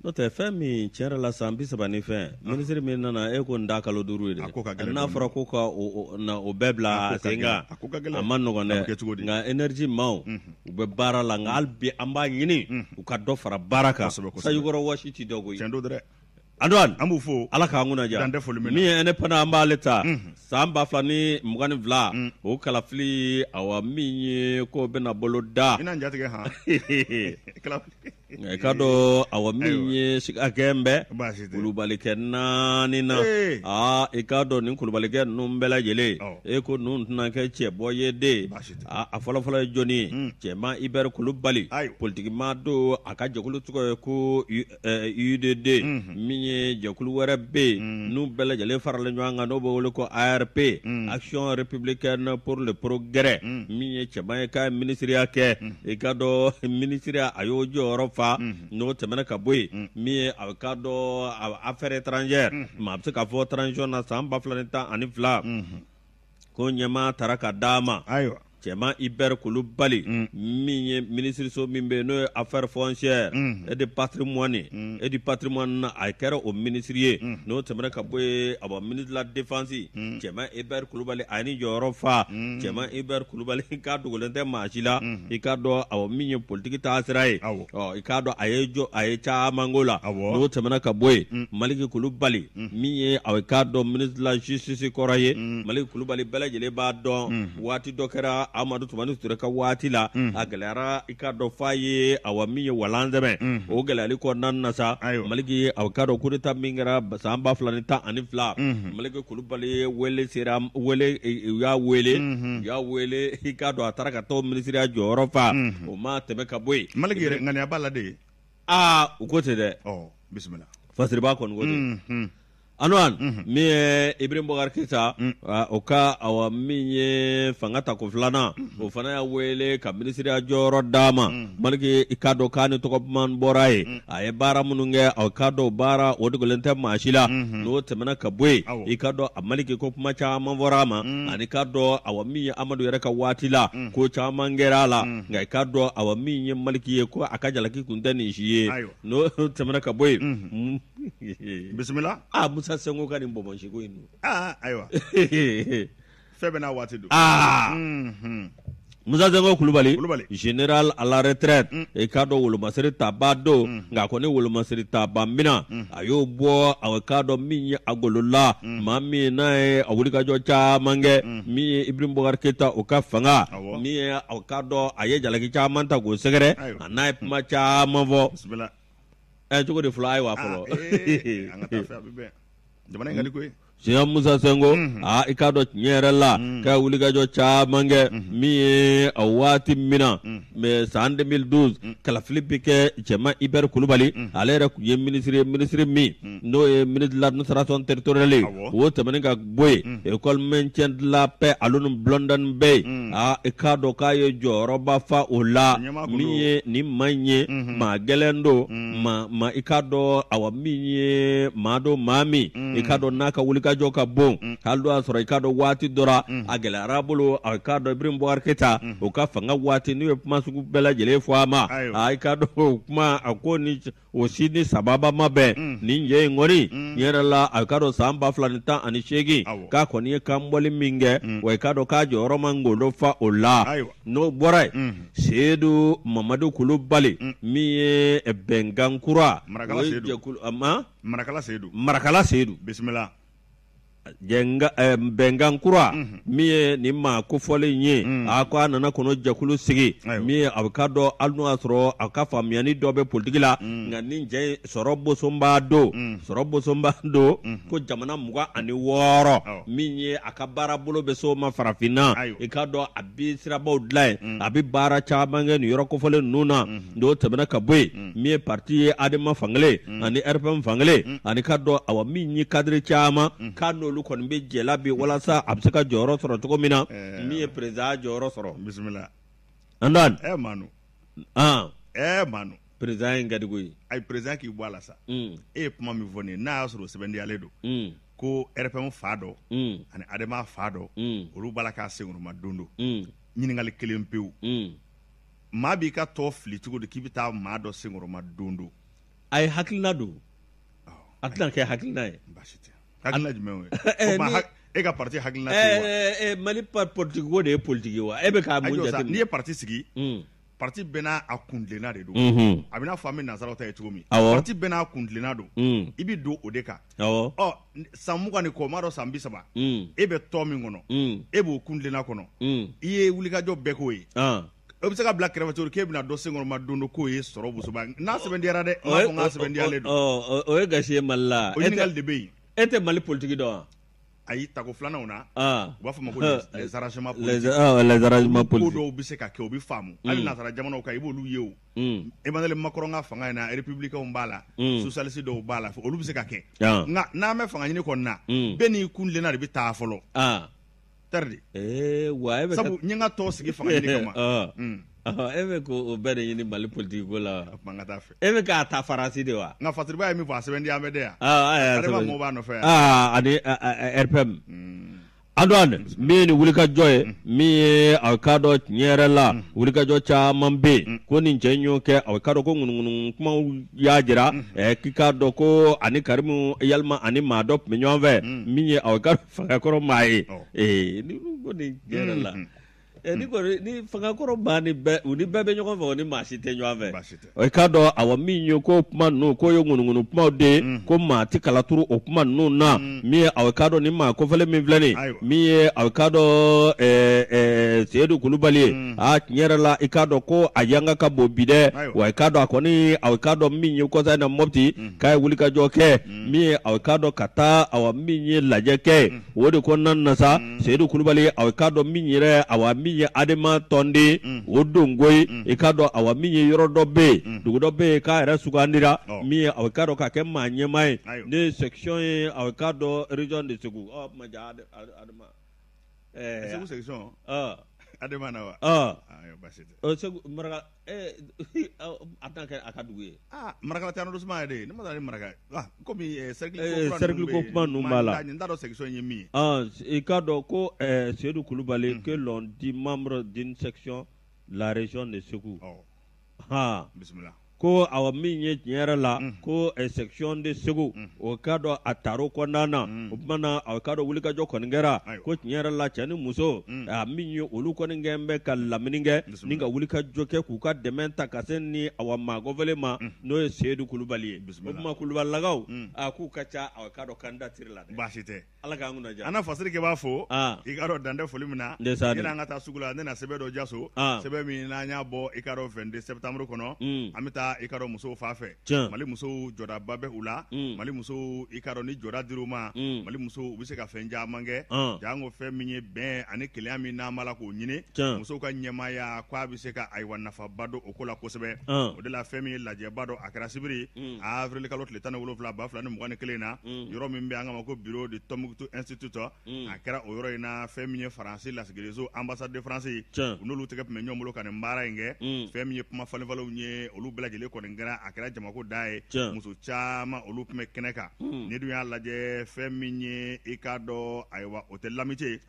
N'o tɛ fɛn min tiɲɛ yɛrɛ la san 30 ni fɛn minisiri min nana e ko nin t'a kalo 5 ye dɛ n'a fɔra ko ka o bɛɛ bila sen kan a ma nɔgɔn dɛ nka énergie maaw u bɛ baara la nka hali bi an b'a ɲini u ka dɔ fara baara kan sanjikɔrɔ wɔsi tɛ dɔ koyi Antoine an b'u fo Ala k'an kunna diya min ye indépendant an b'ale ta san 2022 o kalafili awa min ye k'o bɛna bolo da I k'a dɔn awa min ye siga kɛ bɛ kulubalikɛ naani na aa i k'a dɔn nin kulubalikɛ ninnu bɛɛ lajɛlen e ko ninnu tɛna kɛ cɛbɔ ye de a fɔlɔfɔlɔ ye jɔni ye cɛman Hubert Kulubali politikimaa don a ka jɛkulu tɔgɔ ye ko UDD min ye jɛkulu wɛrɛ bɛ yen n'u bɛɛ lajɛlen farala ɲɔgɔn kan n'o bɛ wele ko ARP Action républicaine pour le progrès min ye cɛman ye k'a ye minisiriya kɛ i k'a dɔn minisiriya a y'o jɔyɔrɔ fa n'o tɛmɛna ka bɔ yen min ye a k'a dɔn affaires étrangères maa bɛ se k'a fɔ transition na san 2012 ko ɲɛmaa taara ka d'a ma ayiwa cɛman Hubert Kulubali min ye minisiriso min bɛ yen n'o ye affaires foncières et de patrimoine et du patrimoine na a kɛra o minisiri ye n'o tɛmɛna ka bɔ yen awa ministre de la défense cɛman Hubert Kulubali a ye nin jɔyɔrɔ fa cɛman Hubert Kulubali k'a dogolen tɛ maa si la i k'a dɔn awa min ye politiki taasira ye ɔ i k'a dɔn a ye jɔ a ye caman k'o la n'o tɛmɛna ka bɔ yen Maliki Kulubali min ye a k'a dɔn ministre de la justice kɔrɔ ye Maliki Kulubali bɛɛ lajɛlen b'a dɔn waati dɔ kɛra Amadu Tumani Ture ka waati la a gɛlɛyara i k'a dɔn f'a ye awa min ye walan sɛbɛn o gɛlɛyali kɔnɔna na sa Maliki a k'a dɔn coup d'état min kɛra san 2012 Maliki Kulubali wele sera wele u y'a wele u y'a wele i k'a dɔn a taara ka taa minisiriya jɔyɔrɔ fa o ma tɛmɛ ka bɔ yen Maliki yɛrɛ ŋaniya b'a la de aa u ko ten dɛ bisimila Fasiriba kɔni ko ten Antoine min ye Ibrahim Boubacar Keita o ka awa min ye fanga tako filanan o fana y'a wele ka minisiriya jɔyɔrɔ d'a ma Maliki i k'a dɔn k'a ni tɔgɔ duman bɔra yen a ye baara minnu kɛ a k'a dɔn baara o dogolen tɛ maa si la n'o tɛmɛna ka bɔ yen i k'a dɔn a Maliki ko kuma caman fɔra a ma ani k'a dɔn awa min ye Amadu yɛrɛ ka waati la ko caman kɛra a la nka i k'a dɔn awa min ye Maliki ye ko a ka jalaki kun tɛ nin si ye n'o tɛmɛna ka bɔ yen bisimila aa Musa Senko ka nin bɔnbɔnsiko in aa ayiwa fɛn bɛɛ n'a waati don aa Musa Senko Kulubali général à la retraite i k'a dɔn wolomasiri tabaa don nka kɔni wolomasiri taba mina a y'o bɔ a k'a dɔn min ye a golo la maa min n'a ye a wulikajɔ caman kɛ min ye Ibrahim Boubacar Keita o ka fanga min ye a k'a dɔn a ye jalaki caman ta k'o sɛgɛrɛ a n'a ye kuma caman fɔ ɛ cogo di fɔlɔ ayiwa fɔlɔ an ka taa fɛ a bɛ bɛn jamana in ka di koyi Général Musa Senko aa i k'a dɔn tiɲɛ yɛrɛ la k'a ye wulikajɔ caman kɛ min ye a waati min na mais san 2012 kalafili bɛ kɛ cɛman Hubert Kulubali ale yɛrɛ tun ye minisiri ye minisiri min n'o ye ministre de l'administration territoriale ye o tɛmɛnen ka bɔ yen école maintien de la paix ale ni Blondin Bey aa i k'a dɔn k'a ye jɔyɔrɔba fa o la min ye nin maa in ye maa gɛlɛn don maa i k'a dɔn awa min ye maa don maa min i k'a dɔn n'a ka wuli wulikajɔ ka bon hali n'o y'a sɔrɔ i k'a dɔn waati dɔ ra a gɛlɛyara a bolo a k'a dɔn Ibrahim Boubacar Keita o ka fanga waati n'u ye kuma sugu bɛɛ lajɛlen fɔ a ma a i k'a dɔn o kuma a ko ni o si ni sababa ma bɛn nin jɛ in kɔni tiɲɛ yɛrɛ la a k'a dɔn san 2018 k'a kɔni ye kanbɔli min kɛ wa i k'a dɔn k'a jɔyɔrɔ ma ngolo fa o la n'o bɔra yen Seyidu Mamadu Kulubali min ye bɛnkan kura Marakala Seyidu Marakala Seyidu bisimila bɛnkan kura min ye nin maa kofɔlen ye a ko a nana kɔnɔ jɛkulu sigi min ye a bɛ k'a dɔn hali n'o y'a sɔrɔ a ka faamuyani dɔ bɛ politiki la nka nin jɛ sɔrɔ bosonba don sɔrɔ bosonba don ko jamana 26 min ye a ka baara bolo bɛ s'o ma farafinna i k'a dɔn a bɛ sirabaw dilan yen a bɛ baara caman kɛ nin yɔrɔ kofɔlen ninnu na n'o tɛmɛna ka bɔ yen min ye parti ye Adema fankelen ani RPM fankelen ani k'a dɔn awa min ye cadre caman k'a n'olu kɔni bɛ jɛ la bi walasa a bɛ se ka jɔyɔrɔ sɔrɔ cogo min na min ye président jɔyɔrɔ sɔrɔ bisimila Antoine Manu Manu président in ka di koyi ayi président k'i bɔ a la sa e ye kuma min fɔ nin ye n'a y'a sɔrɔ sɛbɛndiyalen don ko RPM fa dɔ ani Adema fa dɔ olu b'a la k'a senkɔrɔma don don ɲininkali kelen pewu maa b'i ka tɔn fili cogo di k'i bɛ taa maa dɔ senkɔrɔma don don a ye hakilina don a tɛna kɛ hakilina ye baasi tɛ hakilina jumɛn o ye e ka parti hakilina tɛ wa Mali politiki ko de ye politiki wa e bɛ k'a mun jate n'i ye parti sigi parti bɛɛ n'a a kuntilenna de don a bɛ n'a fɔ an bɛ nansaraw ta ye cogo min parti bɛɛ n'a kuntilenna don i bɛ don o de kan ɔ san 20 ni kɔ n m'a dɔn san 30 e bɛ tɔn min kɔnɔ e b'o kuntilenna kɔnɔ i ye wulikajɔ bɛɛ k'o ye o bɛ se ka bila kɛrɛfɛ cogo k'e bɛna dɔ senkɔrɔma don don k'o ye sɔrɔ bosoba n'a sɛbɛntiyara dɛ n m'a fɔ k'a sɛbɛntiyalen don o ye gasi ye Mali la o ɲininkali de bɛ yen e tɛ Mali politiki dɔn wa ayi tako filananw na u b'a fɔ ma ko les arrangements politiques les arrangements politiques ko dɔw bɛ se ka kɛ o bɛ faamu hali nansara jamanaw kan i b'olu ye o Emmanuel Macron ka fanga in na républicains b'a la socialiste dɔw b'a la olu bɛ se ka kɛ nka n'an bɛ fanga ɲini kɔni na bɛɛ n'i kuntilenna de bɛ taa fɔlɔ tari de ee wa e bɛ sabu n ye n ka tɔn sigi fanga ɲini kama e bɛ k'o bɛɛ de ɲini Mali politiki ko la wa kuma ka taa fɛ e bɛ k'a ta Faransi de wa nka Fasiriba ye min fɔ a sɛbɛntiya bɛ dɛ yan Adema mɔgɔw b'a nɔfɛ yan ani RPM Antoine min ye nin wulikajɔ ye min ye a k'a dɔn tiɲɛ yɛrɛ la wulikajɔ caman bɛ yen ko nin cɛ in y'o kɛ a k'a dɔn ko ŋunuŋunu kumaw y'a jira k'i k'a dɔn ko ani Karimu yalima ani maa dɔ tun bɛ ɲɔgɔn fɛ min ye a ka fangakɔrɔ maa ye ee ni ko nin tiɲɛ yɛrɛ la ni kɔni ni fangakɔrɔ maa ni bɛɛ u ni bɛɛ bɛ ɲɔgɔn fɛ o ni maa si tɛ ɲɔgɔn fɛ i k'a dɔn awa min ye ko kuma ninnu k'o ye ŋunuŋunu kumaw de ye ko maa tɛ kala turu o kuma ninnu na min ye a k'a dɔn ni maa kofɔlen min filɛ nin min ye a k'a dɔn Seyidu Kulubali ye aa tiɲɛ yɛrɛ la i k'a dɔn ko a yanga ka bon bi dɛ wa i k'a dɔn a kɔni a k'a dɔn min ye kɔsa in na Mɔpti k'a ye wulikajɔ kɛ min ye a k'a dɔn ka taa awa min ye lajɛ kɛ o de kɔnɔna na sa Seyidu Kulubali a k'a dɔn min yɛrɛ awa min ye Adema tɔnden o don koyi i k'a dɔn awa min ye yɔrɔ dɔ bɛ yen dugu dɔ bɛ yen k'a yɛrɛ sugandira min ye a k'a dɔn ka kɛ maa ɲɛmaa ye ne section ye a k'a dɔn région de Segu Adema Segu section Adema na wa Segu maraka a tɛna kɛ a ka dugu ye Marakala tɛ arrondissement yɛrɛ ye ne ma ni maraka komi cercle ko kuma ninnu b'a la n t'a dɔn section ye min ye i k'a dɔn ko Seyidu Kulubali que l'on dit membre d'une section la région de Segu bisimila ko awa min ye tiɲɛ yɛrɛ la ko section de Segu o k'a dɔn a taro kɔnɔna na o tuma na a k'a dɔn wulikajɔ kɔni kɛra ko tiɲɛ yɛrɛ la cɛ ni muso a min ye olu kɔni kɛ bɛ ka lamini kɛ ni ka wulikajɔ kɛ k'u ka dɛmɛ ta ka se ni awa maa kofɔlen ma n'o ye Seyidu Kulubali ye o tuma Kulubalilakaw a k'u ka ca a k'a dɔn candidature la dɛ baasi tɛ Ala k'an kunna diya an na Fasiri kɛ b'a fo i k'a dɔn dan tɛ foli min na yanni an ka taa sugu la ne na sɛbɛn dɔ jaso sɛbɛn min n'an y'a bɔ i k'a dɔn 22 septembre kɔnɔ an bɛ taa i k'a dɔn musow fan fɛ Mali musow jɔdaba bɛ u la Mali musow i k'a dɔn ni jɔda dir'u ma Mali musow u bɛ se ka fɛn caman kɛ janko fɛn min ye bɛn ani kelenya min n'an b'a la k'o ɲini musow ka ɲɛmaaya k'a bɛ se ka ayiwa nafaba don o ko la kosɛbɛ o de la fɛn min ye lajɛba dɔ a kɛra sibiri avril kalo tile 17 2021 na yɔrɔ min bɛ an k'a ma ko bureau de Tombouctou Institute a kɛra o yɔrɔ in na fɛn min ye Faransi lasigidenso ambassade de France u n'olu tɛgɛ tun bɛ ɲɔgɔn bolo ka nin baara in kɛ fɛn min ye kuma falenfalenw ye olu bɛɛ lajɛlen lajɛlen kɔni kɛra a kɛra jamako da ye muso caman olu tun bɛ kɛnɛ kan ni dun y'a lajɛ fɛn min ye i k'a dɔn ayiwa o tɛ l'amitié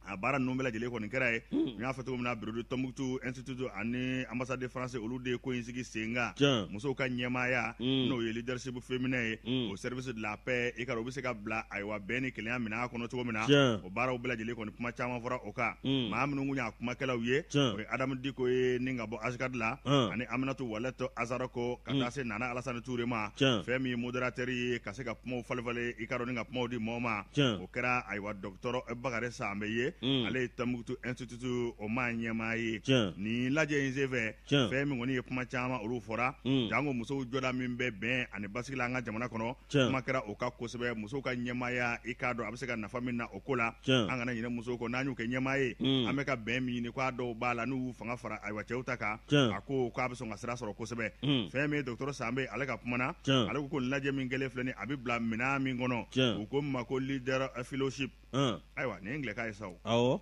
a baara ninnu bɛɛ lajɛlen kɔni kɛra yen n y'a fɔ cogo min na bureau de Tombouctou institut ani ambassade de France olu de ye ko in sigi sen kan musow ka ɲɛmaaya n'o ye leadership féminin ye au service de la paix i ka o bɛ se ka bila ayiwa bɛn ni kelenya minɛn kɔnɔ cogo min na o baaraw bɛɛ lajɛlen kɔni kuma caman fɔra o kan maa minnu tun y'a kumakɛlaw ye o ye Adamu Diko ye ni ka bɔ ASCAD la ani Aminatu Walɛto Azarako ka taa se Nana Alasani Ture ma fɛn min ye modérateur ye ka se ka kumaw falen i ka dɔn ni ka kumaw di mɔgɔw ma o kɛra ayiwa docteur Bakari Sanbe ye ale ye Tombouctou institut o maa ɲɛmaa ye nin lajɛ in senfɛ fɛn min kɔni ye kuma caman olu fɔra janko musow jɔda min bɛ bɛn ani basigi la an ka jamana kɔnɔ kuma kɛra o kan kosɛbɛ musow ka ɲɛmaaya i k'a dɔn a bɛ se ka nafa min na o ko la an kana ɲinɛ musow kɔ n'an y'u kɛ ɲɛmaa ye an bɛ ka bɛn min ɲini k'a dɔw b'a la n'u y'u fanga fara ayiwa cɛw ta kan a ko k'a bɛ sɔn ka sira sɔrɔ kosɛbɛ fɛn min ye docteur Sanbe ale ka kuma na ale ko nin lajɛ min kɛlen filɛ nin a bɛ bila minɛn min kɔnɔ u ko ma ko leader fellowship ayiwa nin ye anglais kan ye sa awɔ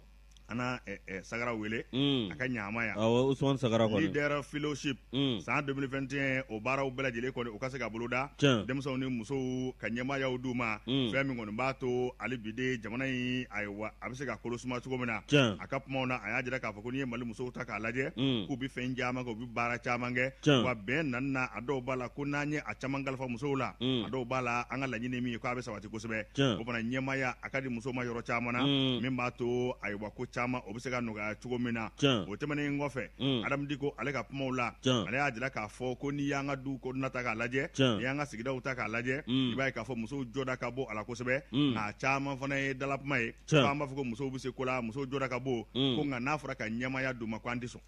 an na Sagara wele a ka ɲama yan awɔ Usumani Sagara kɔni leader fellowship san 2021 o baaraw bɛɛ lajɛlen kɔni u ka se ka boloda denmisɛnw ni musow ka ɲɛmaayaw d'u ma fɛn min kɔni b'a to hali bi de jamana in ayiwa a bɛ se ka kolo suma cogo min na a ka kumaw na a y'a jira k'a fɔ ko n'i ye Mali musow ta k'a lajɛ k'u bɛ fɛn caman kɛ u bɛ baara caman kɛ wa bɛn nani na a dɔw b'a la ko n'an ye a caman kalifa musow la a dɔw b'a la an ka laɲini min ye k'a bɛ sabati kosɛbɛ o fana ɲɛmaaya a ka di muso ma yɔrɔ caman na min b'a to ayiwa ko caman o bɛ se ka nɔgɔya cogo min na o tɛmɛnen kɔfɛ Adamu Diko ale ka kumaw la ale y'a jira k'a fɔ ko n'i y'an ka du kɔnɔna ta k'a lajɛ n'i y'an ka sigidaw ta k'a lajɛ i b'a ye k'a fɔ musow jɔda ka bon a la kosɛbɛ nka a caman fana ye dalakuma ye an b'a fɔ ko musow bɛ se ko la musow jɔda ka bon ko nka n'a fɔra ka ɲɛmaaya d'u ma ko an tɛ sɔn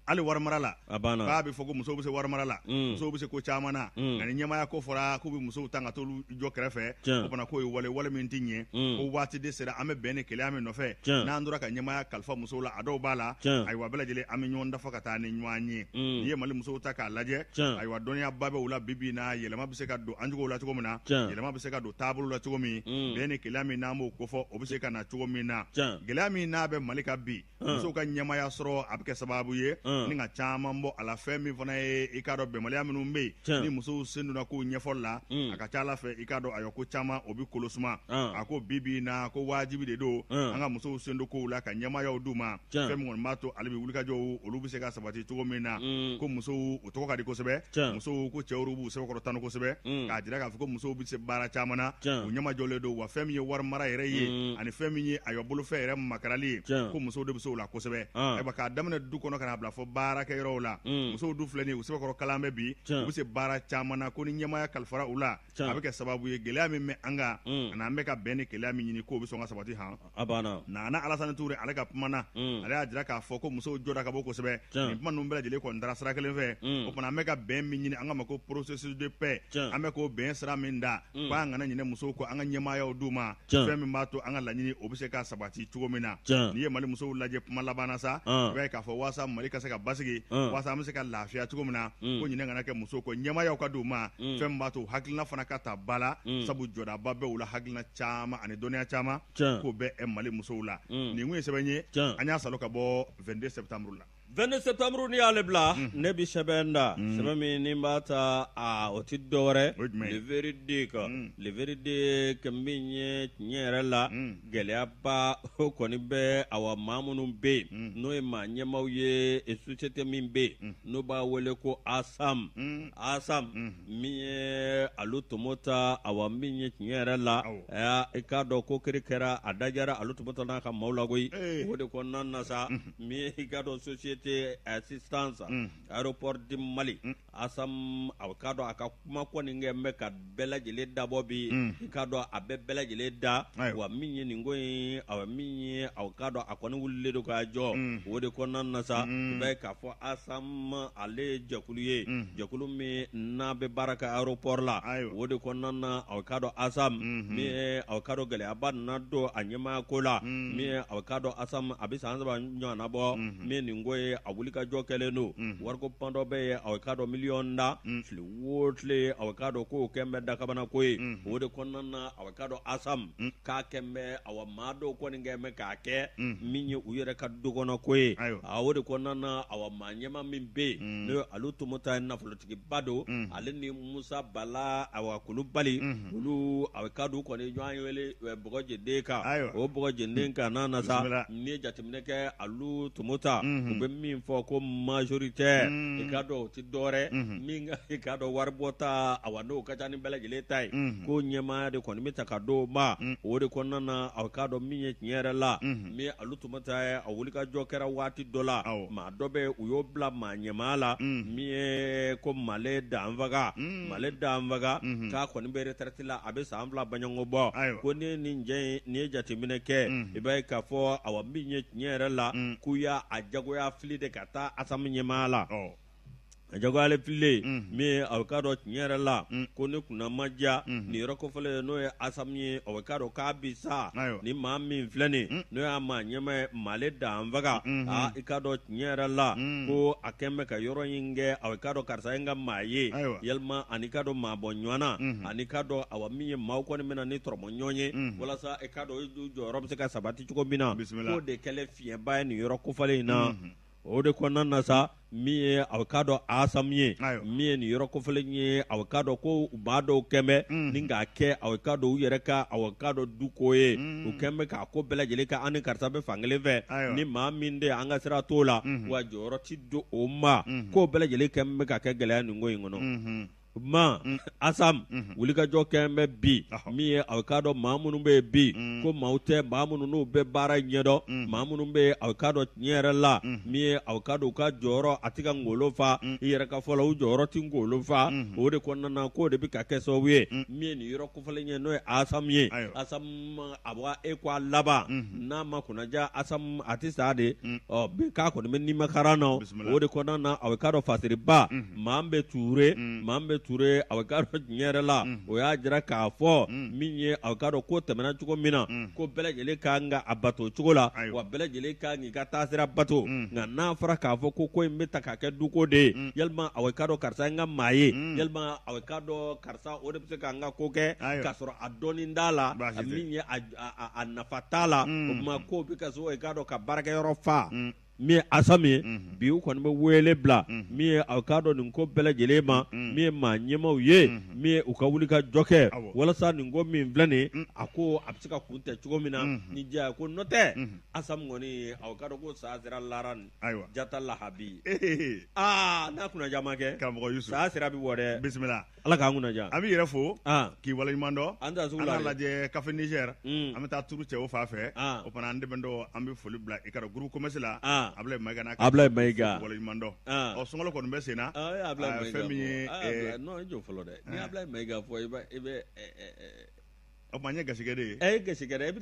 hali wari mara la a banna k'a bɛ fɔ ko musow bɛ se wari mara la musow bɛ se ko caman na nka ni ɲɛmaaya ko fɔra k'u bɛ musow ta ka t'olu jɔ kɛrɛfɛ o fana k'o ye wale wale min tɛ ɲɛ ko waati de sera an bɛ bɛn ni kelenya min nɔfɛ n'an tora ka ɲɛmaaya kalifa musow la a dɔw b'a la ayiwa bɛɛ lajɛlen an bɛ ɲɔgɔn dafa ka taa ni ɲɔgɔn ye n'i ye Mali musow ta k'a lajɛ ayiwa dɔnniyaba bɛ u la bi bi in na yɛlɛma bɛ se ka don an cogo la cogo min na yɛlɛma bɛ se ka don taabolo la cogo min bɛn ni kelenya min n'an b'o kofɔ o bɛ se ka na cogo min na gɛlɛya min n'a bɛ Mali kan bi musow ka ɲɛmaaya sɔrɔ a bɛ kɛ sababu ye ni ka caman bɔ a la fɛn min fana ye i k'a dɔn bɛnbaliya minnu bɛ yen ni musow sen donna kow ɲɛfɔli la a ka ca a la fɛ i k'a dɔn ayiwa ko caman o bɛ kolo suma a ko bi bi in na ko wajibi de don an ka musow sen don kow la ka ɲɛmaayaw d'u ma fɛn min kɔni b'a to hali bi wulikajɔw olu bɛ se ka sabati cogo min na ko musow u tɔgɔ ka di kosɛbɛ musow ko cɛw b'u sɛbɛkɔrɔ tanu kosɛbɛ k'a jira k'a fɔ ko musow bɛ se baara caman na u ɲɛmajɔlen don wa fɛn min ye wari mara yɛrɛ ye ani fɛn min ye ayiwa bolofɛn yɛrɛ makarali ye ko musow de bɛ se o la kosɛbɛ ayiwa k'a daminɛ du kɔnɔ ka n'a bila fɔ baarakɛyɔrɔw la musow du filɛ nin ye u sɛbɛkɔrɔ kalan bɛ bi u bɛ se baara caman na ko ni ɲɛmaaya kalifara u la a bɛ kɛ sababu ye gɛlɛya min bɛ an kan ani an bɛ ka bɛn ni kelenya min ɲini k'o bɛ sɔn ka sabati han a banna Nana Alasani Ture ale ka kuma na ale y'a jira k'a fɔ ko musow jɔda ka bon kosɛbɛ nin kuma ninnu bɛɛ lajɛlen kɔni dara sira kelen fɛ o fana an bɛ ka bɛn min ɲini an k'a ma ko processus de paix an bɛ k'o bɛn sira min da ko an kana ɲinɛ musow kɔ an ka ɲɛmaayaw d'u ma fɛn min b'a to an ka laɲini o bɛ se ka sabati cogo min na n'i ye Mali musow lajɛ kuma laban na sa i b'a ye k'a fɔ waasa Mali ka se ka basigi waasa an bɛ se ka lafiya cogo min na ko ɲinɛ kana kɛ musow kɔ ɲɛmaayaw ka d'u ma fɛn min b'a to hakilina fana ka ta ba la sabu jɔdaba bɛ u la hakilina caman ani dɔnniya caman k'o bɛ Mali musow la nin kun ye sɛbɛn ye an y'a salo ka bɔ 22 septembre la 22 septembre n'i y'ale bila ne bɛ sɛbɛn da sɛbɛn min ni b'a ta a o tɛ dɔwɛrɛ le véridique le véridique min ye tiɲɛ yɛrɛ la gɛlɛyaba o kɔni bɛ awa maa minnu bɛ yen n'o ye maa ɲɛmaaw ye société min bɛ yen n'o b'a wele ko ASAM ASAM min ye alu tomo ta awa min ye tiɲɛ yɛrɛ la i k'a dɔn ko kiri kɛra a dajara alu tomo ta n'a ka maaw la koyi o de kɔnɔna na sa min i k'a dɔn société assistance aéroport du Mali ASAM a k'a dɔn a ka kuma kɔni kɛ bɛ ka bɛɛ lajɛlen dabɔ bi i k'a dɔn a bɛ bɛɛ lajɛlen da wa min ye nin ko in awa min ye a k'a dɔn a kɔni wulilen don k'a jɔ o de kɔnɔna na sa i b'a ye k'a fɔ ASAM ale ye jɛkulu ye jɛkulu min n'a bɛ baara kɛ aéroport la o de kɔnɔna na a k'a dɔn ASAM min ye a k'a dɔn gɛlɛyaba nana don a ɲɛmaaya ko la min ye a k'a dɔn ASAM a bɛ san 3 ɲɔgɔnna bɔ min ye nin ko ye ye a wulikajɔ kɛlen don wariko pan dɔ bɛ yen aw k'a dɔn miliyɔn da tile o tile aw k'a dɔn k'o kɛn bɛ dakabana ko ye o de kɔnɔna na aw k'a dɔn ASAM k'a kɛn bɛ awa maa dɔw kɔni kɛn bɛ k'a kɛ min ye u yɛrɛ ka du kɔnɔ ko ye o de kɔnɔna na awa maa ɲɛmaa min bɛ yen n'o ye Alu Tumuta ye nafolotigiba don ale ni Musa Bala awa Kulubali olu a k'a dɔn u kɔni ɲɔgɔn wele bɔgɔjenden kan o bɔgɔjenden kan n'a na sa n'i ye jateminɛ kɛ Alu Tumuta u bɛ min fɔ ko majoritaire i k'a dɔn o tɛ dɔwɛrɛ min i k'a dɔn waribɔta awa n'o ka ca ni bɛɛ lajɛlen ta ye ko ɲɛmaaya de kɔni bɛ ta ka d'o ma o de kɔnɔna na a k'a dɔn min ye tiɲɛ yɛrɛ la min ye Alu Tumuta ye a wulikajɔ kɛra waati dɔ la maa dɔ bɛ u y'o bila maa ɲɛmaa la min ye ko Male Danfaga Male Danfaga k'a kɔni bɛ retraite la a bɛ san 2 baɲɔgɔn bɔ ko ni nin jɛ in n'i ye jateminɛ kɛ i b'a ye k'a fɔ awa min ye tiɲɛ yɛrɛ la k'u y'a jagoya fili de ka taa ASAM ɲɛmaa la a jagoyalen fililen min ye a k'a dɔn tiɲɛ yɛrɛ la ko ni kunna ma diya nin yɔrɔ kofɔlen n'o ye ASAM ye a k'a dɔn k'a bi sa ni maa min filɛ nin n'o y'a maa ɲɛmaa ye Male Danfaga aa i k'a dɔn tiɲɛ yɛrɛ la ko a kɛn bɛ ka yɔrɔ in kɛ a k'a dɔn karisa ye n ka maa ye yalima ani k'a dɔn maa bɔ ɲɔgɔn na ani k'a dɔn awa min ye maaw kɔni bɛna ni tɔrɔmɔ ɲɔgɔn ye walasa i k'a dɔn u jɔyɔrɔ bɛ se ka sabati cogo min na k'o de kɛlen fiɲɛba ye nin yɔrɔ kofɔlen in na o de kɔnɔna na sa min ye a k'a dɔn ASAM ye min ye nin yɔrɔ kofɔlen ye a k'a dɔn ko maa dɔw kɛn bɛ ni k'a kɛ a k'a dɔn u yɛrɛ ka a k'a dɔn du ko ye u kɛn bɛ k'a ko bɛɛ lajɛlen kɛ an ni karisa bɛ fan kelen fɛ ni maa min de an ka sira t'o la wa jɔyɔrɔ ti di o ma k'o bɛɛ lajɛlen kɛn bɛ ka kɛ gɛlɛya nin ko in kɔnɔ ma ASAM wulikajɔ kɛn bɛ bi min ye a k'a dɔn maa minnu bɛ yen bi ko maaw tɛ maa minnu n'u bɛ baara ɲɛdɔn maa minnu bɛ yen a k'a dɔn tiɲɛ yɛrɛ la min ye a k'a dɔn u ka jɔyɔrɔ a tɛ ka ngolo fa i yɛrɛ ka fɔ la u jɔyɔrɔ tɛ ngolo fa o de kɔnɔna na k'o de bɛ ka kɛ sababu ye min ye nin yɔrɔ kofɔlen ye n'o ye ASAM ye ASAM a bɔ e ko a laban n'a ma kunnaja ASAM a tɛ sa de ɔ bi k'a kɔni bɛ nimakaran na o de kɔnɔna na a k'a dɔn fasiriba Manbɛ Ture Manbɛ Ture a k'a dɔn tiɲɛ yɛrɛ la o y'a jira k'a fɔ min ye a k'a dɔn ko tɛmɛna cogo min na ko bɛɛ lajɛlen ka kan ka a bato cogo la wa bɛɛ lajɛlen ka kan k'i ka taasira bato nka n'a fɔra k'a fɔ ko ko in bɛ ta k'a kɛ duko de ye yalima a k'a dɔn karisa n ka maa ye yalima a k'a dɔn karisa o de bɛ se k'an ka ko kɛ k'a sɔrɔ a dɔnni t'a la min ye a nafa t'a la o tuma k'o bɛ ka so i k'a dɔn ka baarakɛyɔrɔ fa min ye ASAM ye bi u kɔni bɛ wele bila min ye a k'a dɔn nin ko bɛɛ lajɛlen ma min ye maa ɲɛmaaw ye min ye u ka wuli ka jɔ kɛ walasa nin ko min filɛ nin a ko a bɛ se ka kuncɛ cogo min na ni diya ko n'o tɛ ASAM kɔni a k'a dɔn ko saya sera lara jata lahabi aa n'a kunnaja ma kɛ karamɔgɔ saya sira bɛ bɔ dɛ bisimila Ala k'an kunnaja an b'i yɛrɛ fo k'i waleɲuman dɔn an an lajɛ café Niger an bɛ taa turu cɛw fan fɛ o fana an dɛmɛ dɔ an bɛ foli bila i ka groupe commerce la Abulayi Mayiga n'a Abulayi Mayiga waleɲuman dɔn ɔ sunkalo kɔni bɛ sen na fɛn min ye non i jɔ fɔlɔ dɛ n'i Abulayi Mayiga fɔ i bɛ o tuma n ye gasikɛ de ye e gasikɛ e bɛ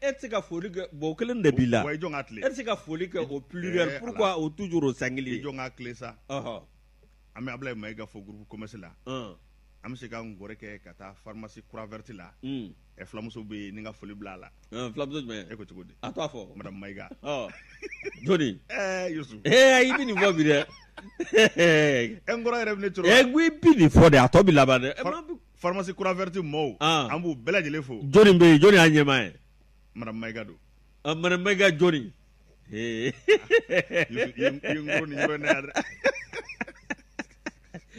e tɛ se ka foli kɛ bon o kelen de b'i la wa i jɔn ka tile e tɛ se ka foli kɛ au pluriel pourquoi au toujours au singulier i jɔn ka tile sa an bɛ Abulayi Mayiga fo groupe commerce la an bɛ se ka ngɔrɛ kɛ ka taa pharmacie Croix Verte la ɛ fulamuso bɛ yen ni ka foli bila a la fulamuso jumɛn e ko cogo di a t'a fɔ madame Mayiga jɔni Yusu i bɛ nin fɔ bi dɛ ɛ n kɔrɔ yɛrɛ bɛ ne cɔrɔ ɛ n ko i bɛ nin fɔ de a tɔ bɛ laban dɛ pharmacie Croix Verte mɔɔw an b'u bɛɛ lajɛlen fo jɔni bɛ yen jɔni y'a ɲɛmaa ye madame Mayiga don madame Mayiga jɔni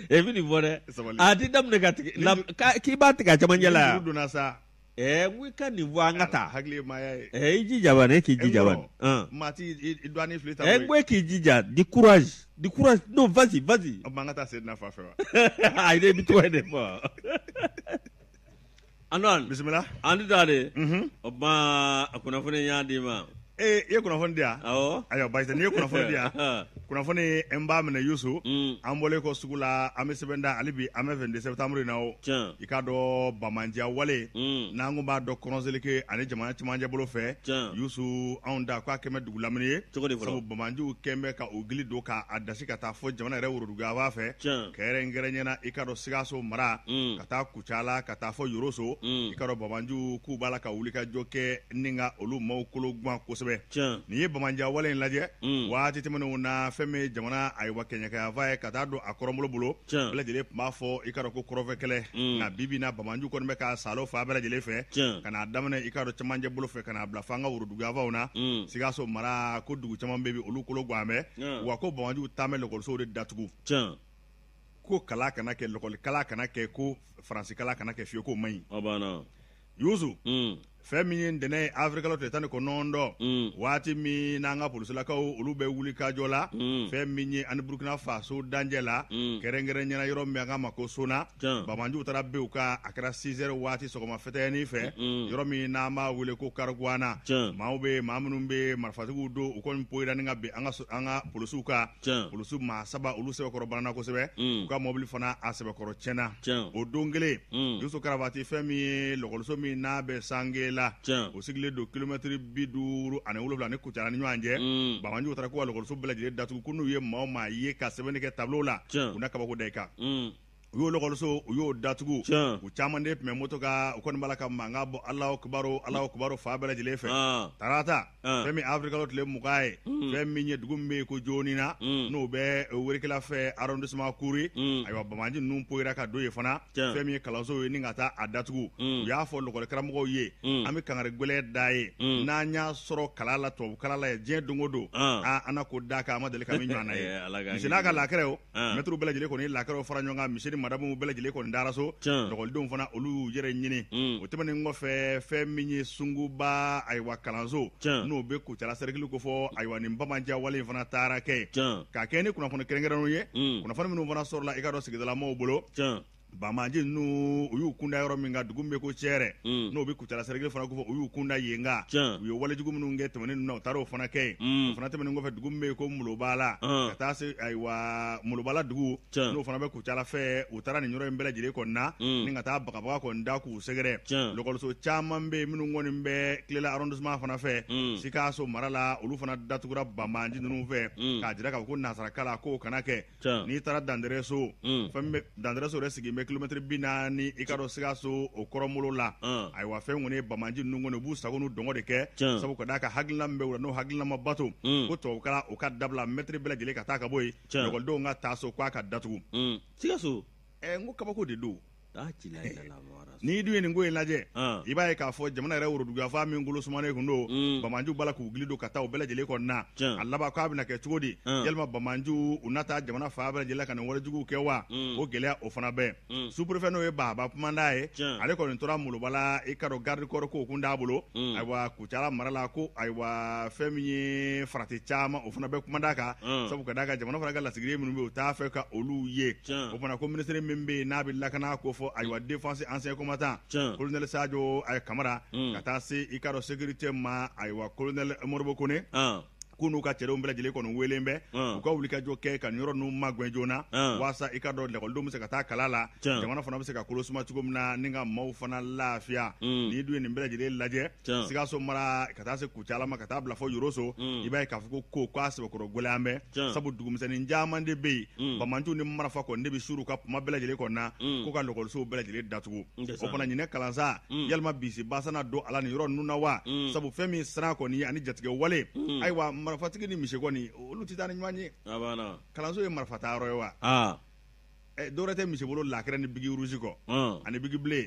E bɛ nin fɔ dɛ a tɛ daminɛ ka tigɛ k'i b'a tigɛ a cɛmancɛ la yan donna sa n ko i ka nin fɔ an ka taa hakili ye maaya ye i jija bani e k'i jija bani maa t'i dɔgɔnin fili ta n ko e k'i jija du courage du courage non vas-y vas-y an ka taa Seydina fan fɛ wa ayi i bɛ tɔgɔ de fɔ Antoine bisimila an tɛ taa de o tuma a kunnafoni y'a d'i ma ee i ye kunnafoni di yan awɔ ayiwa baasi tɛ n'i ye kunnafoni di yan Kunnafoni n b'a minɛ Yusu, an bɔlen kɔ sugu la, an bɛ sɛbɛn da hali bi, an bɛ 22 septembre in na o, i k'a dɔn banbaanciya wale n'an ko b'a dɔn kɔrɔnseleke ani jamana cɛmancɛ bolo fɛ, Yusu, anw da k'a kɛmɛ dugu lamini ye, cogo di fɔlɔ? Sabu banbaanciw kɛn bɛ ka u gili don k'a dasi ka taa fɔ jamana yɛrɛ woroduguyanfan fɛ, kɛrɛnkɛrɛnya na i k'a dɔn Sikaso mara ka taa Kucala ka taa fɔ Yoroso, i k'a dɔn banbaanciw k'u b'a la ka wulikajɔ kɛ ni ka olu maaw kolo gan kosɛbɛ. N'i ye banbaanciya wale in lajɛ waati tɛmɛnenw na, fɛn min jamana ayiwa kɛɲɛkayanfan ye ka taa don a kɔrɔnbolo bolo, bɛɛ lajɛlen tun b'a fɔ i k'a dɔn ko kɔrɔnfɛ kɛlɛ, nka bi bi in na banbaanciw kɔni bɛ ka salo fan bɛɛ lajɛlen fɛ, ka n'a daminɛ i k'a dɔn cɛmancɛ bolo fɛ ka n'a bila fo an ka woroduguyanfanw na. Sikaso mara ko dugu caman bɛ olu kolo gan bɛ, wa ko banbaanciw taa bɛ lakɔlisow de datugu, ko kalan kana kɛ, lakɔli kalan kana kɛ, ko faransi kalan kana kɛ fiyewu, k'o man ɲi. Yusu, fɛn min ye ntɛnɛn ye avril kalo tile 19, waati min n'an ka polisilakaw olu bɛ wuli ka jɔ la, fɛn min ye ani Burukina Faso dancɛ la, kɛrɛnkɛrɛnya yɔrɔ min an k'a ma ko Sona, banbaanciw taara bin u kan, a kɛra 6 heures waati sɔgɔma fɛtɛnin fɛ, yɔrɔ min n'an b'a wele ko Kariguana. Maaw bɛ maa minnu bɛ marifatigiw don, u kɔni poyira ni ka bin an ka polisiw kan. Polisiw maa saba olu sɛbɛkɔrɔ banana kosɛbɛ, u ka mɔbili fana a sɛbɛkɔrɔ tiɲɛna o don kelen. Yusu Karabati, fɛn min ye lakɔliso min n'a bɛ Sangela, o sigilen don kilomɛtiri 57 ni Kucala ni ɲɔgɔn cɛ, banbaanciw taara k'u ka lakɔliso bɛɛ lajɛlen datugu, ko n'u ye maa o maa ye ka sɛbɛnni kɛ tableau la, u na kabako da i kan. U y'o lakɔliso, u y'o datugu. U caman de tun bɛ moto kan, u kɔni b'a la ka mankan bɔ Alahu kibaru, Alahu kibaru fan bɛɛ lajɛlen fɛ. Tarata, fɛn min avril kalo tile 20 ye, fɛn min ye dugu min bɛ yen ko Jonina, n'o bɛ Werekela fɛ arrondissement Kuri, ayiwa banbaanci ninnu poyira ka don yen fana, fɛn min ye kalanso ye ni ka taa a datugu. U y'a fɔ lakɔlikaramɔgɔw ye, an bɛ kangari gɛlɛn da ye, n'an y'a sɔrɔ kalan la, tubabu kalan la ye diɲɛ don o don, an na ko da kan an ma deli ka min ɲɔgɔnna ye. Misi n'a ka lakɛrɛ o mɛtiriw bɛɛ lajɛlen kɔni lakɛrɛw fara ɲɔgɔn kan, misi ni madamuw bɛɛ lajɛlen kɔni dara so, lakɔlidenw fana olu y'u yɛrɛ ɲini. O tɛmɛnen kɔfɛ, fɛn min ye Sunguba ayiwa kalanso, n'o bɛ Kucala sɛrɛkili kofɔ, ayiwa nin banbaanciya wale in fana taara kɛ k'a kɛ ni kunnafoni kɛrɛnkɛrɛnnenw ye, kunnafoni minnu fana sɔrɔla i k'a dɔn sigidalamaw bolo. Banbaanci ninnu u y'u kunda yɔrɔ min kan, dugu min bɛ ko Cɛrɛ, n'o bɛ Kucala sɛrɛkili fana kofɔ, u y'u kunda yen kan. U ye walejugu minnu kɛ tɛmɛnen ninnu na, u taara o fana kɛ yen. O fana tɛmɛnen kɔfɛ, dugu min bɛ yen ko Molobala, ka taa se ayiwa Molobala dugu, n'o fana bɛ Kucala fɛ, u taara nin yɔrɔ in bɛɛ lajɛlen kɔni na ni ka taa bagabaga kɔni da k'u sɛgɛrɛ. Lakɔliso caman bɛ yen minnu kɔni bɛ Kilela arrondissement fana fɛ, Sikaso mara la, olu fana datugura banbaanci ninnu fɛ, k'a jira k'a fɔ ko nansarakalan k'o kana kɛ. N'i taara Dandɛrɛso, fɛn bɛ Dandɛrɛso yɛrɛ sigilen bɛ kilomɛtiri 40 i k'a dɔn Sikaso o kɔrɔnbolo la. Ayiwa fɛn kɔni ye banbaanci ninnu kɔni, u b'u sago n'u dɔngɔ de kɛ, sabu ka d'a kan hakilina min bɛ u la, n'o hakilina ma bato, ko tubabukalan o ka dabila, mɛtiri bɛɛ lajɛlen ka taa ka bɔ yen, lakɔlidenw ka taa so k'a ka datugu. Sikaso n ko kabako de don. N'i dun ye nin ko in lajɛ, i b'a ye k'a fɔ jamana yɛrɛ woroduguyanfan min kolo sumanen tun don, banbaanciw b'a la k'u gili don ka taa o bɛɛ lajɛlen kɔni na. A laban k'a bɛna kɛ cogo di? Yalima banbaanciw u na taa jamana fan bɛɛ lajɛlen ka nin walejuguw kɛ wa? O gɛlɛya o fana bɛɛ. Sous-préfet n'o ye Baba Kumanda ye, ale kɔni tora Molobala, i k'a dɔn garde corps ko kun t'a bolo. Ayiwa Kucala mara la, ko ayiwa fɛn min ye farati caman o fana bɛ kumada kan, sabu ka d'a kan jamana fana ka lasigiden minnu bɛ yen, u t'a fɛ ka olu ye. O fana ko minisiri min bɛ yen n'a bɛ lakana ko fɔ, ayiwa défense ancien combattant colonel Sadio Kamara, ka taa se i k'a dɔn sécurité ma, ayiwa colonel Modibo Kone, k'u n'u ka cɛdenw bɛɛ lajɛlen kɔni welen bɛ, u ka wulikajɔ kɛ ka nin yɔrɔ ninnu magɛn joona, waasa i k'a dɔn lakɔlidenw bɛ se ka taa kalan la, jamana fana bɛ se ka kolo suma cogo min na ni ka maaw fana lafiya. N'i dun ye nin bɛɛ lajɛlen lajɛ, Sikaso mara ka taa se Kucala ma, ka taa bila fɔ Yoroso, i b'a ye k'a fɔ ko k'a sɛbɛkɔrɔ gɛlɛya bɛ, sabu dugumisɛnnin caman de bɛ yen, banbaanciw ni marifa kɔni de bɛ suuru ka kuma bɛɛ lajɛlen kɔni na, ko ka lakɔlisow bɛɛ lajɛlen datugu. O fana ɲinɛ kalansa, yalima bisi basa na don a la nin yɔrɔ ninnu na wa? Sabu fɛn min siran kɔni ani jatigɛ wale, ayiwa marifatigi ni misi kɔni olu tɛ taa ni ɲɔgɔn ye. Kalanso ye marifa ta yɔrɔ ye wa? Dɔwɛrɛ tɛ misi bolo lakɛrɛ ni biki rouge kɔ ani biki bleu.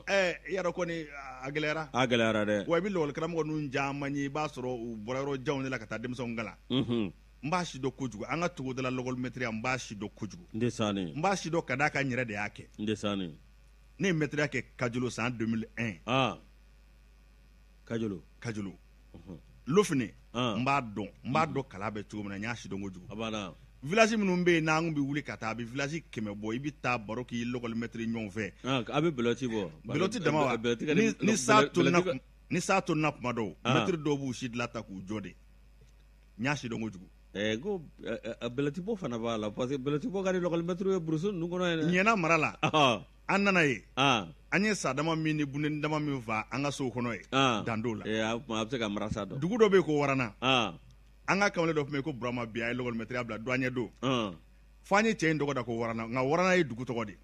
I y'a dɔn kɔni a gɛlɛyara. A gɛlɛyara dɛ. Wa i bɛ lakɔlikaramɔgɔ ninnu caman ye, i b'a sɔrɔ u bɔra yɔrɔ janw de la ka taa denmisɛnw kalan. N b'a si dɔn kojugu, an ka togodala lakɔlimɛtiriya n b'a si dɔn kojugu. N b'a si dɔn ka d'a kan n yɛrɛ de y'a kɛ. Ne ye mɛtiriya kɛ Kajolo san 2001. Kajolo. Kajolo. Lofini, n b'a dɔn, n b'a dɔn kalan bɛ cogo min na, n y'a si dɔn kojugu. A banna. Village minnu bɛ yen n'an bɛ wuli ka taa, a bɛ village 100 bɔ, i bɛ taa baro k'i lakɔlimɛtiri ɲɔgɔn fɛ. A bɛ belɔti bɔ. Belɔti dama wa? Ni sa tonna kuma dɔw, mɛtiri dɔw b'u si dilan ta k'u jɔ de. N y'a si dɔn kojugu. Ko bɛlɛtibɔ fana b'a la parce que bɛlɛtibɔ ka di lakɔlimɛtiriw ye burusi ninnu kɔnɔ yen dɛ. Ɲɛna mara la an nana yen an ye sa dama min ni bunden dama min faa an ka sow kɔnɔ yen dan t'o la. A bɛ se ka marasa dɔn. Dugu dɔ bɛ yen ko Warana an ka kamalen dɔ tun bɛ yen ko Burama bi a ye lakɔlimɛtiriya bila douanier don fo an ye cɛ in tɔgɔ da ko Warana nka Warana ye dugu tɔgɔ de ye.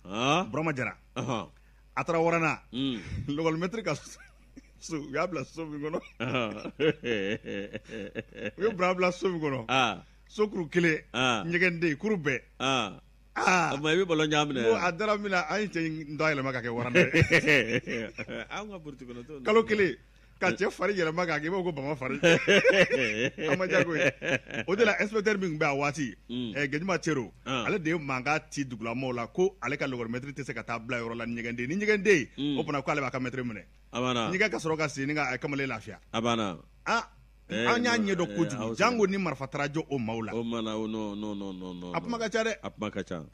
Burama Jara a taara Warana lakɔlimɛtiri ka so u y'a bila so min kɔnɔ u ye Burama bila so min kɔnɔ so kuru kelen ɲɛgɛnden kuru bɛɛ aa i bɛ ballon jan minɛ a dara min na an ye cɛ in tɔgɔ yɛlɛma ka kɛ Warana ye an ka burusi kɔnɔ kalo kelen ka cɛ fari yɛlɛma k'a kɛ i b'a fɔ ko bama fari a ma diya koyi o de la inspecteur min tun bɛ a waati Gɛnjuma Cero ale de ye mankan ci dugulamɔgɔw la ko ale ka lakɔlimɛtiri tɛ se ka taa bila yɔrɔ la ni ɲɛgɛnden ni ɲɛgɛnden o tuma k'ale b'a ka mɛtiri minɛ ɲɛgɛn ka sɔrɔ ka sen ka kamalen lafiya a banna an y'a ɲɛdɔn kojugu jango ni marifa taara jɔ o maaw la o mana non non non non a kuma ka ca dɛ a kuma ka ca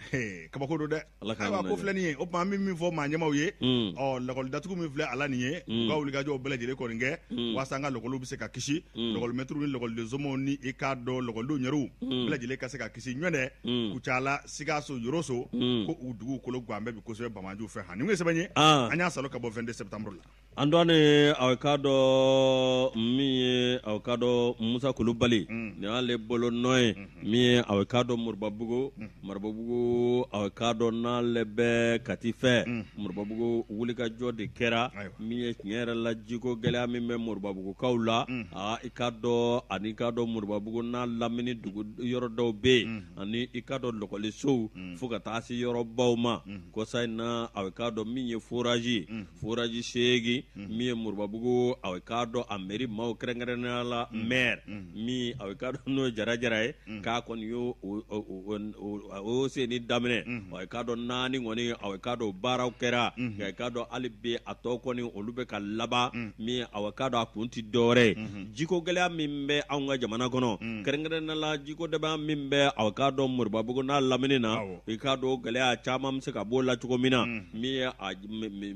kabako don dɛ ayiwa ko filɛ nin ye o tuma an bɛ min fɔ maa ɲɛmaaw ye ɔ lakɔli datugu min filɛ a la nin ye u ka wulikajɔw bɛɛ lajɛlen kɔni kɛ walasa an ka lakɔliw bɛ se ka kisi lakɔlimɛtiriw ni lakɔliden somɔgɔw ni i k'a dɔn lakɔlidenw yɛrɛw bɛɛ lajɛlen ka se ka kisi ɲɔntɛ Kucala Sikaso Yoroso ko u dugu kolo gan bɛɛ bi kosɛbɛ banbaanciw fɛ han nin ye sɛbɛn ye an y'a sɔrɔ ka bɔ 22 septembre la An dɔɔnin aw k'a dɔn min ye aw k'a dɔn Musa Kulubali nin y'ale bolo nɔ ye min ye aw k'a dɔn Moribabugu Moribabugu aw k'a dɔn n'ale bɛ Kati fɛ Moribabugu wulikajɔ de kɛra min ye tiɲɛ yɛrɛ la jiko gɛlɛya min bɛ Moribabugukaw la aa i k'a dɔn ani i k'a dɔn Moribabugu n'a lamini dugu yɔrɔ dɔw bɛ yen ani i k'a dɔn lakɔlisow fo ka taa se yɔrɔbaw ma kɔsa in na aw k'a dɔn min ye forage forage 8 min ye Moribabugu aw k'a dɔn a mairie maaw kɛrɛnkɛrɛnnenya la maire min aw k'a dɔn n'o ye Jara Jara ye k'a kɔni y'o o senni daminɛ aw k'a dɔn 4 kɔni aw k'a dɔn baaraw kɛra nka i k'a dɔn hali bi a tɔ kɔni olu bɛ ka laban min aw k'a dɔn a kun tɛ dɔwɛrɛ ye jiko gɛlɛya min bɛ anw ka jamana kɔnɔ kɛrɛnkɛrɛnnenya la jiko dɛsɛ min bɛ aw k'a dɔn Moribabugu n'a lamini na i k'a dɔn gɛlɛya caman bɛ se ka b'o la cogo min na min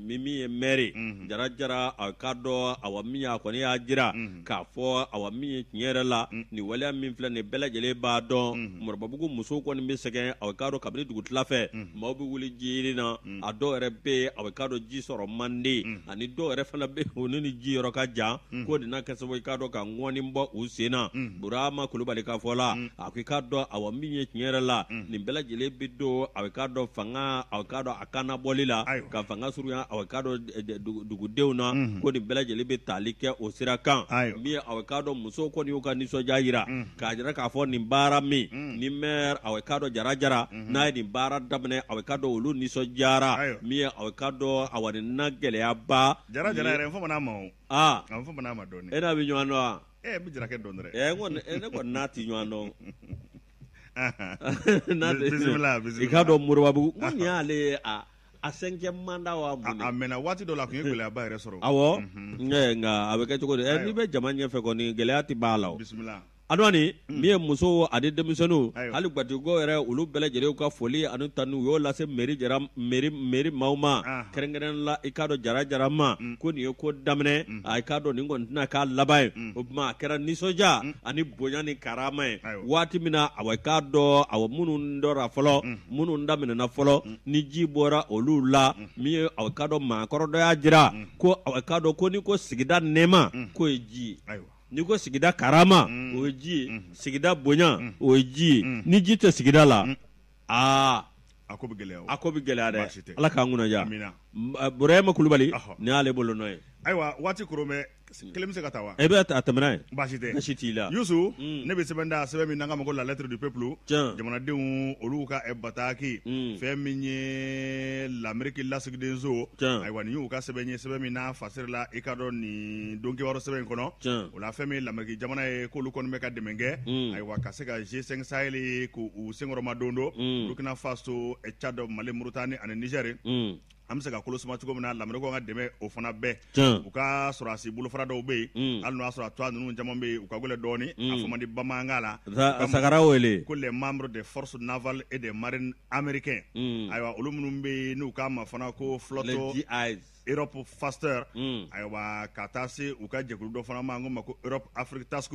min ye maire Jara Jara a k'a dɔn awa min a kɔni y'a jira k'a fɔ awa min ye tiɲɛ yɛrɛ la nin waleya min filɛ nin bɛɛ lajɛlen b'a dɔn Moribabugu musow kɔni bɛ sɛgɛn aw k'a dɔn kabini dugutila fɛ maaw bɛ wuli ji na a dɔw yɛrɛ bɛ yen aw k'a dɔn ji sɔrɔ man di ani dɔw yɛrɛ fana bɛ yen ni ji yɔrɔ ka jan k'o de na kɛ sababu i k'a dɔn ka ŋɔni bɔ u sen na Burama Kulubali ka fɔ la a ko i k'a dɔn awa min ye tiɲɛ yɛrɛ la nin bɛɛ lajɛlen bɛ don aw k'a dɔn fanga aw k'a dɔn a kannabɔli la ka fanga surunya aw k'a dɔn dugudenw na ko nin bɛɛ lajɛlen bɛ tali kɛ o sira kan min ye aw k'a dɔn musow kɔni y'u ka nisɔndiya jira k'a jira k'a fɔ nin baara min ni maire aw k'a dɔn Jara Jara n'a ye nin baara daminɛ aw k'a dɔn olu nisɔndiyara min ye aw k'a dɔn awa nin na gɛlɛyaba Jara Jara yɛrɛ n famana a ma o aa n famana a ma dɔɔnin e n'a bɛ ɲɔgɔn dɔn wa e bɛ Jarakɛ dɔn dɛrɛ ne kɔni n'a tɛ ɲɔgɔn dɔn i k'a dɔn Moribabugu ko nin y'ale ye a cinquième mandat wa mun a mɛnna waati dɔ la a tun ye gɛlɛyaba yɛrɛ sɔrɔ awɔ nka a bɛ kɛ cogo di n'i bɛ jama ɲɛfɛ kɔni gɛlɛya tɛ ban a la o bisimila Anwani min ye musow ani denmisɛnninw hali gwatiguw yɛrɛ olu bɛɛ lajɛlen ka foli ani tanu u y'o lase mairie jara mairie maaw ma kɛrɛnkɛrɛn la i k'a dɔn Jara Jara ma ko nin ye ko daminɛ a i k'a dɔn nin kɔni tɛna k'a laban ye o tuma a kɛra nisɔndiya ani bonya ni karama ye waati min na awa i k'a dɔn awa minnu dɔra fɔlɔ minnu daminɛna fɔlɔ ni ji bɔra olu la min ye awa i k'a dɔn maakɔrɔ dɔ y'a jira ko awa i k'a dɔn ko n'i ko sigida nɛɛma k'o ye ji ye n'i ko sigida karama o ye ji ye sigida bonya o ye ji ye ni ji tɛ sigida la aa a ko bɛ gɛlɛya a ko bɛ gɛlɛya dɛ ala k'an kunna diya Burama Kulubali nin y'ale bolo nɔ ye ayiwa waati koron bɛ kelen bɛ se ka taa wa e bɛ a tɛmɛna ye baasi tɛ baasi t'i la Yusu ne bɛ sɛbɛn da sɛbɛn min n'an k'a ma ko la lettre du peuple jamanadenw olu ka bataki fɛn min ye l'Amérique lasigidenso ayiwa nin y'u ka sɛbɛn ye sɛbɛn min n'a fasirila i k'a dɔn nin don kibaru sɛbɛn in kɔnɔ o la fɛn min l'Amérique jamana ye k'olu kɔni bɛ ka dɛmɛ kɛ ayiwa ka se ka G5 Sahel k'u senkɔrɔma don don Burkina Faso Tchad Mali Mauritanie ani Niger an bɛ se ka kolo suma cogo min na l'Amérique ka dɛmɛ o fana bɛɛ u ka sɔrɔdasi bolofara dɔw bɛ yen hali n'o y'a sɔrɔ a tɔgɔ ninnu caman bɛ yen u ka gɛlɛn dɔɔnin a fɔ man di bamanankan la sagara wele ko les membres des forces navales et des marines américaines ayiwa olu minnu bɛ yen n'u k'a ma fana ko flotte Europe Faster, ayiwa, ka taa se u ka jɛkulu dɔ fana ma, an ko ma ko Europe Afrique Task,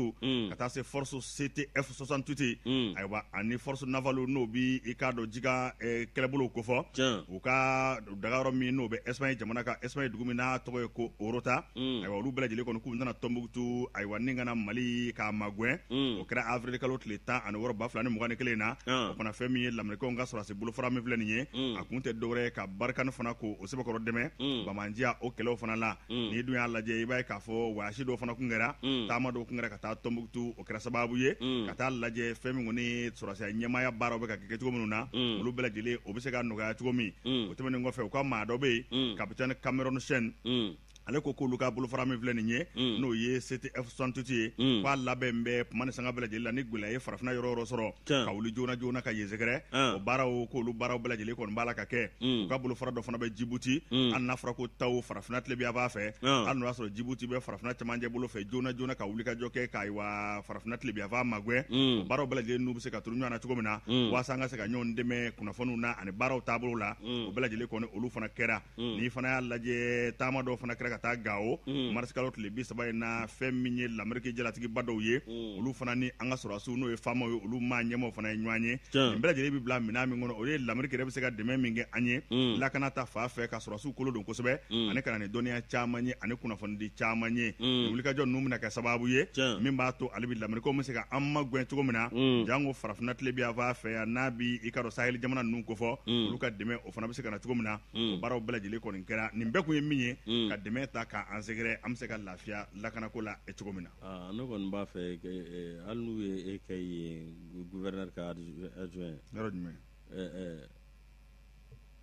ka taa se force CTF 68, ayiwa, ani force navale, n'o bi i k'a dɔn jikan kɛlɛbolow kofɔ, u ka dagayɔrɔ min n'o bɛ Espagne jamana kan, Espagne dugu min n'a tɔgɔ ye ko Rota. Ayiwa, olu bɛɛ lajɛlen kɔni k'u nana Tɔnbukutu, ayiwa, ni ka na Mali k'a magɛn. O kɛra avril kalo tile 16 2021 na. O fana, fɛn min ye lamerikɛnw ka sɔrɔdasi bolofara min filɛ nin ye, a kun tɛ dɔwɛrɛ ye ka Barkhane fana ko o sɛbɛkɔrɔ dɛmɛ banbaanciya o kɛlɛw fana la. N'i dun y'a lajɛ, i b'a ye k'a fɔ voyage dɔw fana kun kɛra, taama dɔw kun kɛra ka taa Tɔnbukutu. O kɛra sababu ye ka taa lajɛ fɛn min kɔni sɔrɔdasiya ɲɛmaaya baaraw bɛ ka kɛ cogo minnu na, olu bɛɛ lajɛlen o bɛ se ka nɔgɔya cogo min. O tɛmɛnen kɔfɛ, u ka maa dɔ bɛ yen, capitaine Cameron Shen, ale ko k'olu ka bolofara min filɛ nin ye, n'o ye CTF 68 ye, k'a labɛn bɛ kuma ni sanga bɛɛ lajɛlen la, ni gɛlɛya ye farafinna yɔrɔ o yɔrɔ sɔrɔ, ka wuli joona joona ka yen sɛgɛrɛ. O baaraw, k'olu baaraw bɛɛ lajɛlen kɔni b'a la ka kɛ. U ka bolofara dɔ fana bɛ Jibuti. Hali n'a fɔra ko taw farafinna tilebinyanfan fɛ, hali n'o y'a sɔrɔ Jibuti bɛ farafinna cɛmancɛ bolo fɛ, joona joona ka wuli ka jɔ kɛ ka, ayiwa, farafinna tilebinyanfan magɛn. O baaraw bɛɛ lajɛlen n'u bɛ se ka turu ɲɔgɔn na cogo min na, walasa an ka se ka ɲɔgɔn dɛmɛ kunnafoniw na ani baaraw taabolo la, o bɛɛ lajɛlen kɔni, olu fana kɛra. N'i fana y'a lajɛ, taama dɔw fana kɛra ka taa Gawo mars kalo tile 30 in na. Fɛn min ye Lameriki jalatigiba dɔw ye, olu fana ni an ka sɔrɔdasiw, n'o ye FAMaw ye, olu maa ɲɛmaaw fana ye ɲɔgɔn ye. Nin bɛɛ lajɛlen bɛ bila minɛn min kɔnɔ, o ye Lameriki yɛrɛ bɛ se ka dɛmɛ min kɛ an ye lakana ta fan fɛ, ka sɔrɔdasiw kolo don kosɛbɛ, ani ka na ni dɔnniya caman ye ani kunnafonidi caman ye. Nin wulikajɔ ninnu bɛna kɛ sababu ye min b'a to ale bi Lamerikaw bɛ se ka an magɛn cogo min na, jango farafinna tilebinyanfan fɛ yan, n'a bi i ka dɔn Sahel jamana ninnu kofɔ, olu ka dɛmɛ o fana bɛ se ka na cogo min na. O baaraw bɛɛ lajɛlen kɔni kɛra. Nin bɛɛ kun ye min ye, ka dɛmɛ ta k'an sɛgɛrɛ, an bɛ se ka lafiya lakanako la cogo min na. Ne kɔni b'a fɛ, hali n'u ye e kɛ yen gouverneur ka adjoint. Yɔrɔ jumɛn?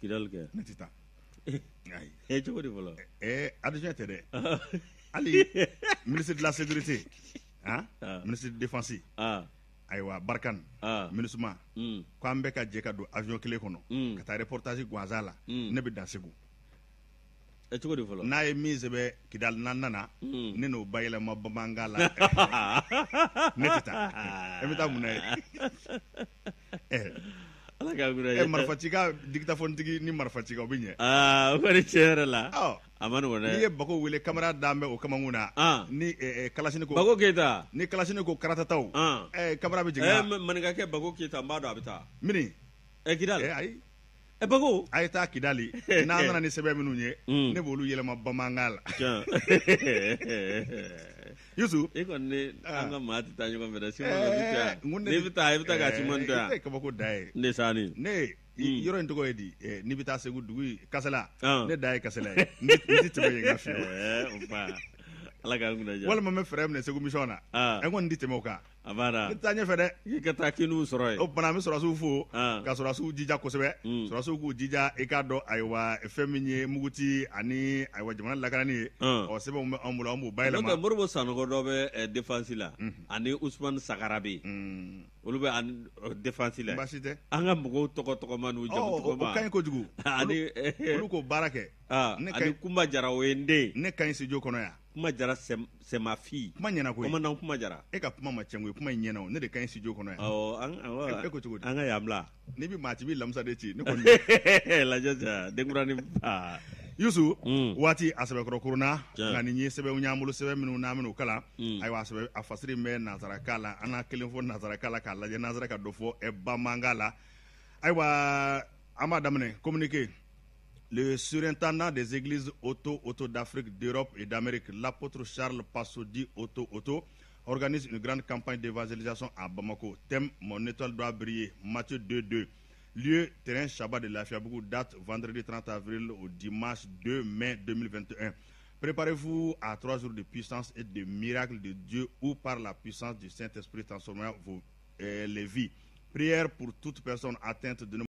Kidali kɛ. Ne tɛ taa. E cogo di fɔlɔ? Adjoint tɛ dɛ, hali ministre de la sécurité, han, ministre de défense, ayiwa, Barkhane, MINUSMA, ko an bɛɛ ka jɛ ka don avion kelen kɔnɔ ka taa reportage gansan la, ne bɛ dan Segu. Ɛ, cogo di fɔlɔ? N'a ye min sɛbɛn Kidali, n'an nana, ne n'o bayɛlɛma bamanankan la. Ne tɛ taa. E bɛ taa mun na ye? Ala k'a kunna. Marifacikan, dictaphone tigi ni marifacikan, o bɛ ɲɛ. Aa, o kɔni, tiɲɛ yɛrɛ la, a ma nɔgɔn dɛ. N'i ye Bako wele, caméra d'an bɛ o kamankun na, ni kalasini ko Bako Keyita. Ni kalasini ko karatataw, caméra bɛ jigin. Maninkakɛ Bako Keyita, n b'a dɔn a bɛ taa. Mini? Ɛ, Kidali. Ayi. Ɛ, Bako. A ye taa Kidali, n'an nana ni sɛbɛn minnu ye, ne b'olu yɛlɛma bamanankan la. Yusu. E kɔni ni an ka maa tɛ taa ɲɔgɔn fɛ dɛ. Simɔn bɛ to yan, n'i bɛ taa, i bɛ taa ka Simɔn to yan. E ye kabako da ye. Ne sani. Ne yɔrɔ in tɔgɔ ye di? N'i bɛ taa Segu dugu Kasala, ne da ye Kasala ye, n tɛ tɛmɛ yen ka fiyewu. Ala k'an kunna diya. Walima n bɛ fɛɛrɛ minɛ Segu mission na, n kɔni tɛ tɛmɛ o kan. A banna. Ne tɛ taa ɲɛfɛ dɛ. I ka taa k'i n'u sɔrɔ yen. O tuma an bɛ sɔrɔdasiw fo, ka sɔrɔdasiw jija kosɛbɛ, sɔrɔdasiw k'u jija. I k'a dɔn, ayiwa, fɛn min ye muguti ani, ayiwa, jamana lakanani ye, ɔ, sɛbɛnw bɛ anw bolo, an b'o bayɛlɛma. N'o tɛ, Moribo Sanogo dɔ bɛ défense la, ani Usumani Sagara bɛ yen, olu bɛ défense la. Baasi tɛ. An ka mɔgɔw tɔgɔ tɔgɔma n'u jamu tɔgɔma. O ka ɲi kojugu. Ani olu k'o baara kɛ. Ani Kunba Jara, o ye n den. Ne ka ɲi studio kɔnɔ yan. Kuma Jara, c'est ma fille. Kuma ɲɛna koyi. Commandant Kuma Jara. E ka kuma ma tiɲɛ koyi, kuma in ɲɛna o. Ne de ka ɲi studio kɔnɔ yan. Awɔ, an E ko cogo di? An ka yan bila. N'i bɛ maa ci, i bɛ lamisa de ci ne kɔni. Lajɛ sa denkuranin. Yusu, waati a sɛbɛkɔrɔ koronna, nka nin ye sɛbɛnw y'an bolo, sɛbɛn minnu n'an bɛn'o kalan. Ayiwa, a sɛbɛn a fasiri bɛ nansarakan la, an n'a kelen fɔ nansarakan la k'a lajɛ n'an sera ka dɔ fɔ bamanankan la. Ayiwa, an b'a daminɛ. Communiqué. Le surintendant des églises Otto Otto d'Afrique, d'Europe et d'Amérique, l'apôtre Charles Passo dit Otto Otto, organise une grande campagne d'évangélisation à Bamako. Thème: Mon étoile doit briller. Matthieu 2, 2. Lieu: terrain Shabbat de Lafiabougou. Date: vendredi 30 avril au dimanche 2 mai 2021. Préparez-vous à 3 jours de puissance et de miracles de Dieu où par la puissance du Saint-Esprit transformera les vies. Prière pour toute personne atteinte d'une